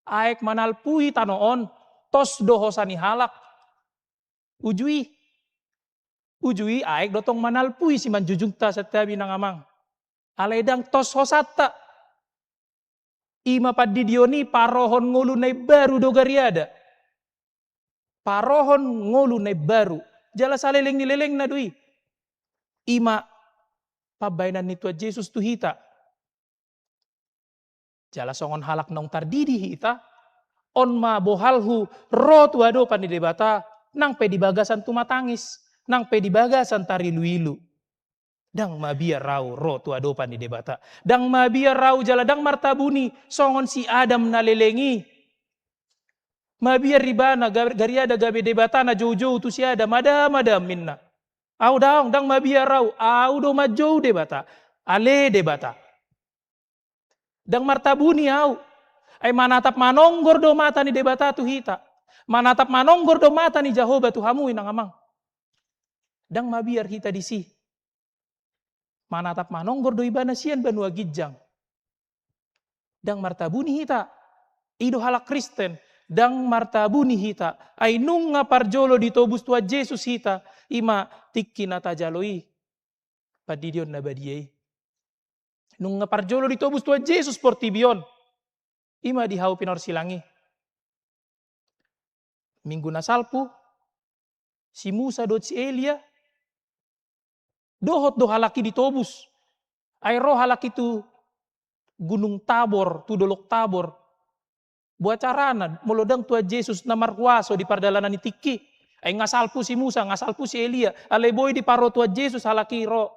Aek manalpui tano on, tos do hosa ni halak. Uju i. Uju i aek do tong manalpui simanjujungta, santabi, inang amang. Alai ndang tos hosanta. I ma pandidion i, parohon ngolu na imbaru do gariada. Parohon ngolu na imbaru. Jala saleleng ni lelengna do i. I ma pambahenan ni Tuhan Jesus tu hita. Jala songon halak naung tardidi hita, on ma bohalhu ro tu adopan ni Debata, nang pe di bagasan tumatangis, nang pe di bagasan tariluilu. Ndang mabiar ahu ro tu adopan ni Debata. Ndang mabiar ahu jala ndang martabuni songon si Adam na leleng i. Mabiar ibana ga-, gariada gabe Debata na joujou tu si Adam, Adam, Adam, ninna. Ahu daong, ndang mabiar ahu, ahu do manjou Debata. Ale Debata. Ndang martabuni ahu. Ai manatap manonggor do mata ni Debata tu hita. Manatap manonggor do mata ni Jahowa tu hamu, inang amang. Ndang mabiar hita disi. Manatap manonggor do ibana sian banua ginjang. Ndang martabuni hita. I do halak Kristen. Ndang martabuni hita. Ai nunga parjolo ditobus Tuhan Jesus hita. I ma tingki na tajalo i. Pandidion na badia i. Nunga parjolo ditobus Tuhan Jesus portibi on. I ma di hau pinorsilang i. Minggu na salpu, si Musa dohot si Elia, dohot do halak i ditobus. Ai ro halak i tu Gunung Tabor, tu Dolok Tabor. Boha carana, molo ndang Tuhan Jesus na marhuaso di pardalanan ni tingki. Ai nga salpu si Musa, nga salpu si Elia. Alai boi diparo Tuhan Jesus halak i ro.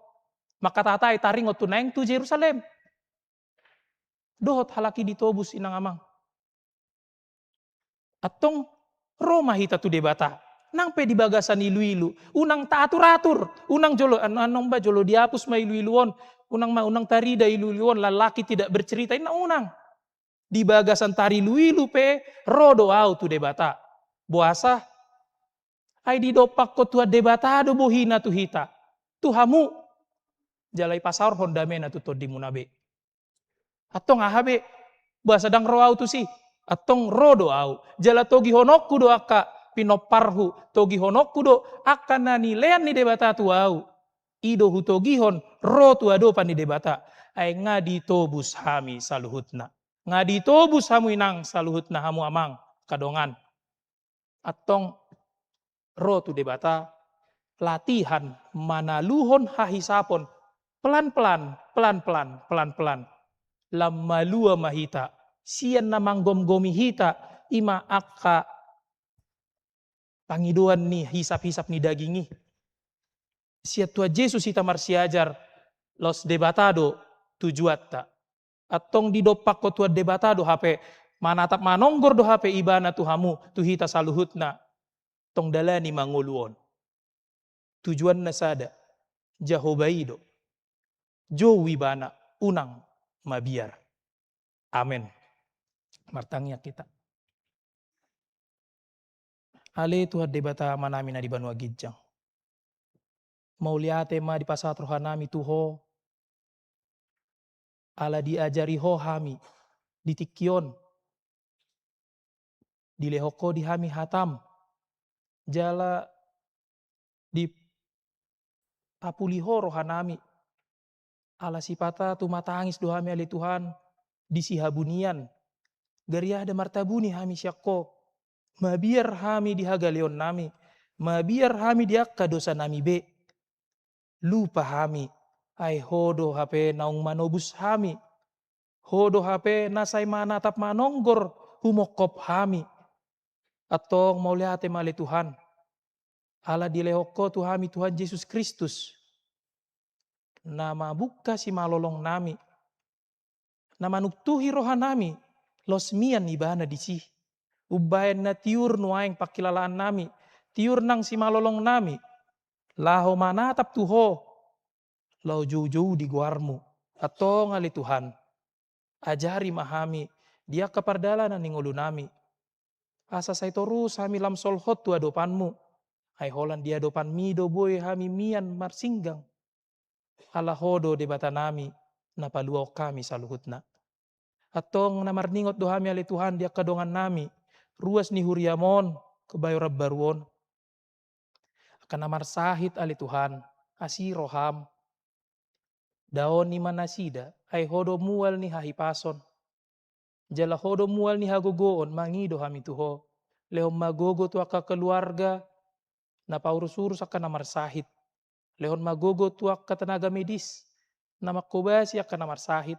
Mangkatai taringot tu naeng tu Jerusalem. Dohot halak i ditobus, inang amang. Antong ro ma hita tu Debata. Nang pe di bagasan iluilu. Unang taatur-atur. Unang jolo, an-, annon ba jolo dihapus ma iluilu on. Unang ma, unang tarida iluilu on. Lelaki tidak bercerita. Inna unang. Di bagasan tariluilu pe, ro do ahu tu Debata. Boasa? Ai didompakkon Tuhan Debata do bohina tu hita. Tu hamu. Jala ipasaorhon damena tu tondimuna be. Antong aha be, boasa ndang ro ahu tusi? Antong ro do ahu. Jala togihononku do angka pinomparhu, togihononku do angka na nilean ni Debata tu ahu. I do hutogihon ro tu adopan ni Debata. Ai nga ditobus hami saluhutna. Nga ditobus hamu inang saluhutna, hamu amang, angka dongan. Antong ro tu Debata, latihan manaluhon hahisapon, pelan-pelan, pelan-pelan, pelan-pelan. Lam malua ma hita sian na manggomgomi hita, i ma angka pangidoan ni hisap-hisap ni daging i. Sian Tuhan Jesus hita marsiajar, laos Debata do tujuanta. Antong didompakkon Tuhan Debata do hape, manatap manonggor do hape ibana tu hamu, tu hita saluhutna. Tong dalani ma ngolu on. Tujuanna sada, Jahowa i do. Jou ibana, unang mabiar. Amen. Martangiang hita. Ale Tuhan Debata Amanami na di banua ginjang. Mauliate ma dipasahat rohanami tu Ho, ala diajari Ho hami di tingki on. Dilehon Ho di hami hatam, jala dipapuli Ho rohanami. Ala sipata tumatangis do hami ale Tuhan, di sihabunian. Gariada martabuni hami sian Ho. Mabiar hami di hagaleonnami. Mabiar hami di angka dosanami be. Lupa hami. Ai Ho do hape naung manobus hami. Ho do hape na sai manatap manonggor humongkop hami. Antong mauliate ma ale Tuhan. Ala dilehon Ho tu hami Tuhan Jesus Kristus, na mambungka simalolongnami, na manuktuhi rohanami, laos mian ibana disi. Umbahen na tiur nuaeng panghilalaannami, tiur nang simalolongnami, laho manatap tu Ho, laho joujou di goarmu. Antong ale Tuhan, ajari ma hami di angka pardalanan ni ngolunami. Asa sai torus hami lam solhot tu adopanmu. Ai holan di adopanmi do boi hami mian marsinggang. Ala Ho do Debatanami, na paluahon hami saluhutna. Antong na marningot do hami ale Tuhan di angka dongannami, ruas ni huriam on, kebayoran baru on. Angka na marsahit ale Tuhan, asi roham. Daoni ma nasida, ai Ho do mual ni hahipason. Jala Ho do mual ni hagogoon, mangido hami tu Ho. Lehon ma gogo tu angka keluarga, na paurus-urus angka na marsahit. Lehon ma gogo tu angka tenaga medis, na mangkobasi angka na marsahit.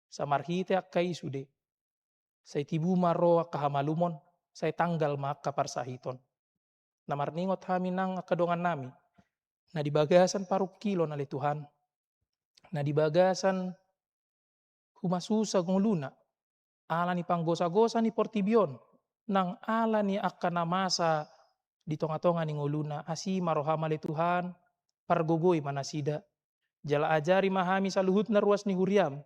Sai marhite angka i sude. Sai tibu ma ro angka hamalumon, sai tanggal ma angka parsahiton. Na marningot hami nang angka dongannami, na di bagasan parungkilon ale Tuhan, na di bagasan humasusa ngoluna, ala ni panggosa-gosa ni portibi on, nang ala ni angka na masa di tonga-tonga ni ngoluna, asi ma roham ale Tuhan, pargogoi ma nasida. Jala ajari ma hami saluhutna ruas ni huriam,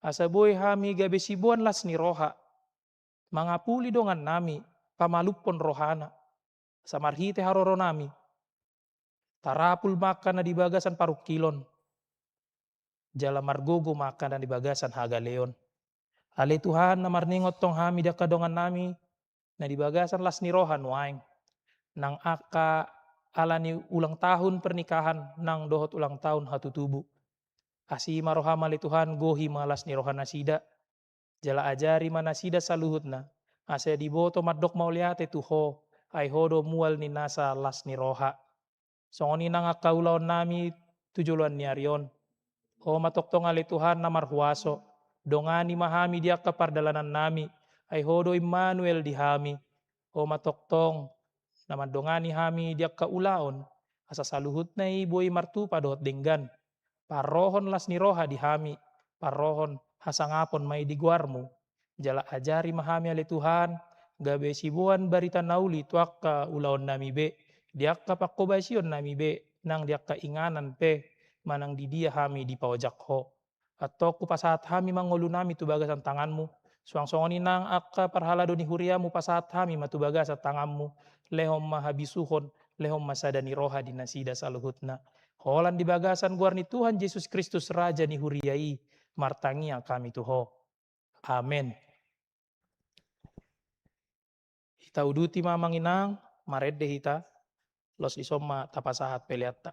asa boi hami gabe siboan las ni roha, mangapuli dongannami, pamalumhon rohana, asa marhite haroronami, tarapul ma angka na di bagasan parungkilon, jala margogo ma angka na di bagasan hagaleon. Ale Tuhan, na marningot tong hami di angka dongannami, na di bagasan las ni roha nuaeng. Nang angka ala ni ulang tahun pernikahan, nang dohot ulang tahun hatutubu. Asi ma roham ale Tuhan, gohi ma las ni roha nasida. Jala ajari ma nasida saluhutna, asa diboto mandok mauliate tu Ho, ai Ho do mual ni nasa las ni roha. Songon i nang angka ulaonnami tu joloan ni ari on. Ho ma tongtong ale Tuhan na marhuaso, dongani ma hami di angka pardalanannami, ai Ho do Immanuel di hami. Ho ma tongtong na mandongani hami di angka ulaon, asa saluhutna i boi martupa dohot denggan. Parrohon las ni roha di hami, parrohon hasangapon ma i di goarmu. Jala ajari ma hami ale Tuhan, gabe siboan barita na uli tu angka ulaonnami be, di angka pangkobasionnami be, nang di angka inganan pe, manang di dia hami dipaojak Ho. Antong hupasahat hami ma ngolunami tu bagasan tanganmu, suang songon i nang angka parhalado ni huriam hupasahat hami ma tu bagasan tanganmu, lehon ma habisuhon, lehon ma sada ni roha di nasida saluhutna. Holan di bagasan goar ni Tuhan Jesus Kristus Raja ni huria i, martangiang hami tu Ho. Amen. Hita uduti ma amang inang, marende hita, laos dison ma tapasahat peleanta.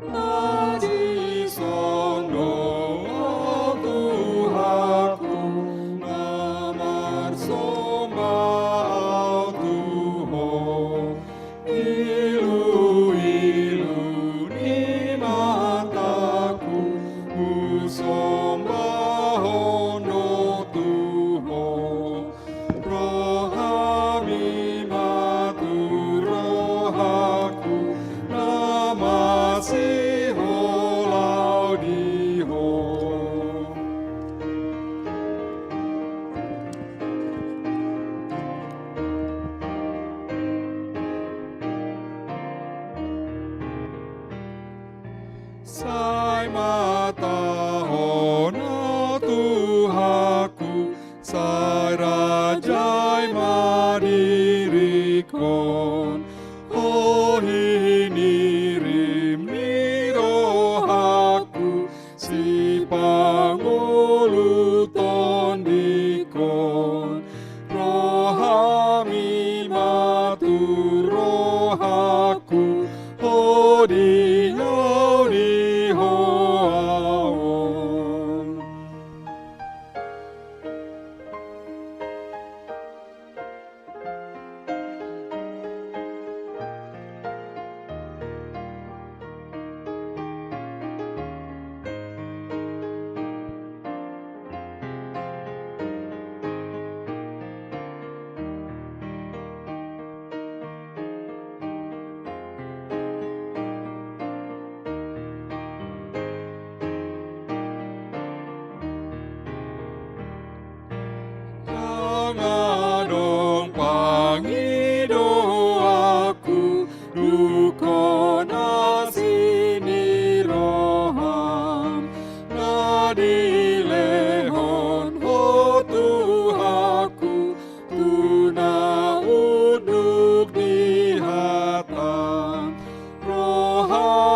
Na dison do, o Tuhanku, na marsomba au tu Ho. Iluilu ni matangku, husombahon do tu Ho. Rohami ma tu rohangku, na masiholau di Ho. Sai matahon, o Tuhanku, sai rajai ma diringkon. Ho hinirim ni rohangku, sipangolu tondingkon. Rohami ma tu rohangku, Ho di ahu ni Ho ahu.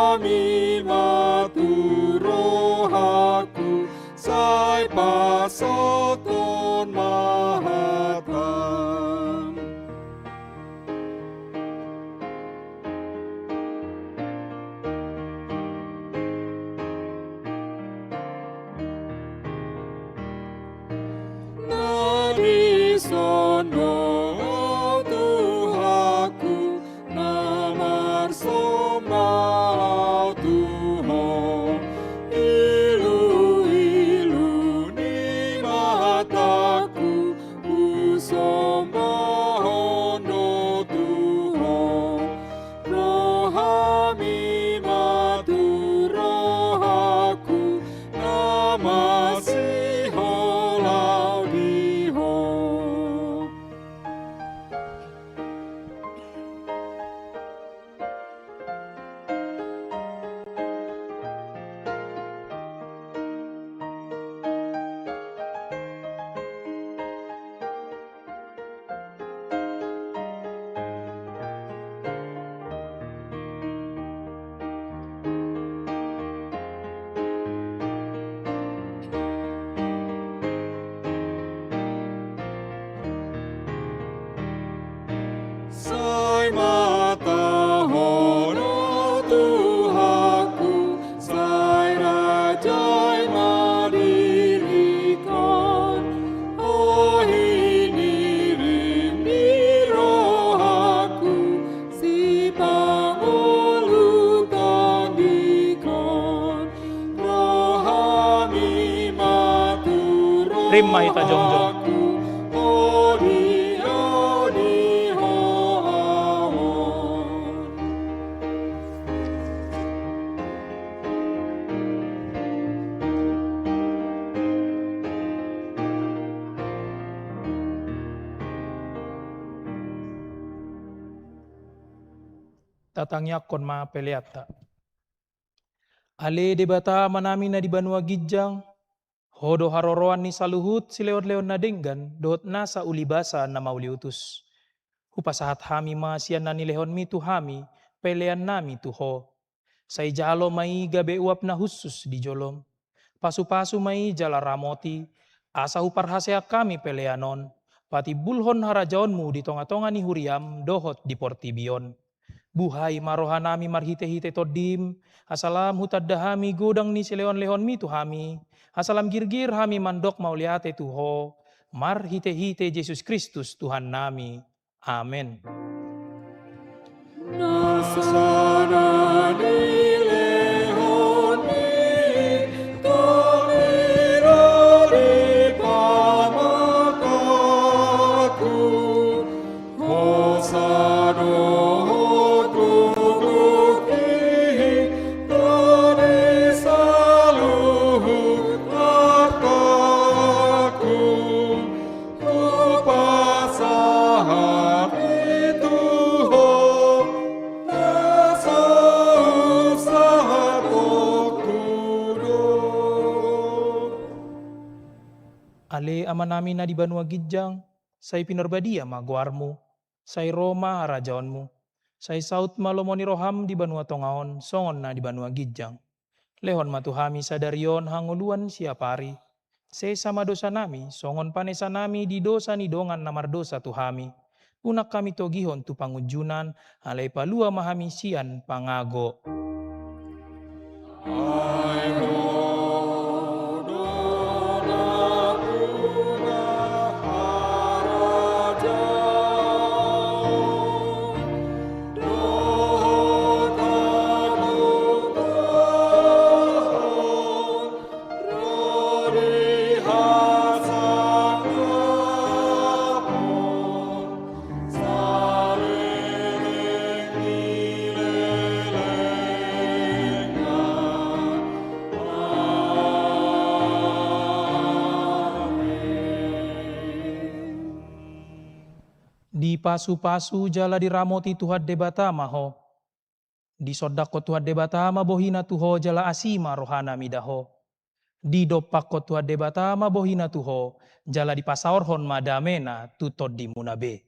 Hami ma tu rohangku, sai pasahathon ma hatam. Na dison do Ho Tuhanku, na marsomba au tu Ho. Iluilu ni matangku, husombahon do tu Ho. Rohami ma tu rohangku, na masiholau di Ho. Sai matahon Ho Tuhanku, sai rajai ma diringkon. Ho hinirim ni rohangku, sipangolu tondingkon. Rohami ma tu rohangku, rim ma hita jongjong. Odi, odi, ho, ho, ho. Tatangiangkon ma peleanta. Ale Debata Amanami na di banua ginjang, Ho do haroroan ni saluhut silehonlehon na denggan dohot nasa uli basa na mauliutus. Hupasahat hami ma sian na nilehonmi tu hami peleannami tu Ho. Sai jalo ma i gabe uap na hushus di jolom. Pasupasu ma i jala ramoti, asa huparhaseang hami pelean on patimbulhon harajaonmu di tongatonga ni huriam dohot di portibi on. Buhai ma rohanami marhitehite Tondim, asa lam hutanda hami godang ni silehonlehonmi tu hami, asa lam girgir hami mandok mauliate tu Ho, marhitehite Jesus Kristus Tuhannami. Amen. Nasa na nilehonmi, tong i do di pamatangku. Hosa do Ho tu gugihon, tu di saluhut artangku. Hupasahat i tu Ho, na so husahathonku do. Ale Amanami na di banua ginjang, sai pinarbadia ma goarmu. Sai ro ma harajaonmu. Sai saut ma lomo ni roham di banua tonga on songon na di banua ginjang. Lehon ma tu hami sadari on hangoluan siapari. Sesa ma dosanami songon panesanami di dosa ni dongan na mardosa tu hami. Unang hami togihon tu pangunjunan, alai palua ma hami sian pangago. Ai Ho do nampuna harajaon dohot hagogoon ro di hasangapon saleleng ni lelengna. Amen. Dipasupasu jala diramoti Tuhan Debata ma ho. Disondangkon Tuhan Debata ma bohina tu ho jala asi ma rohana mida ho. Didompakkon Tuhan Debata ma bohina tu ho, jala dipasaorhon ma damena tu tondimuna be.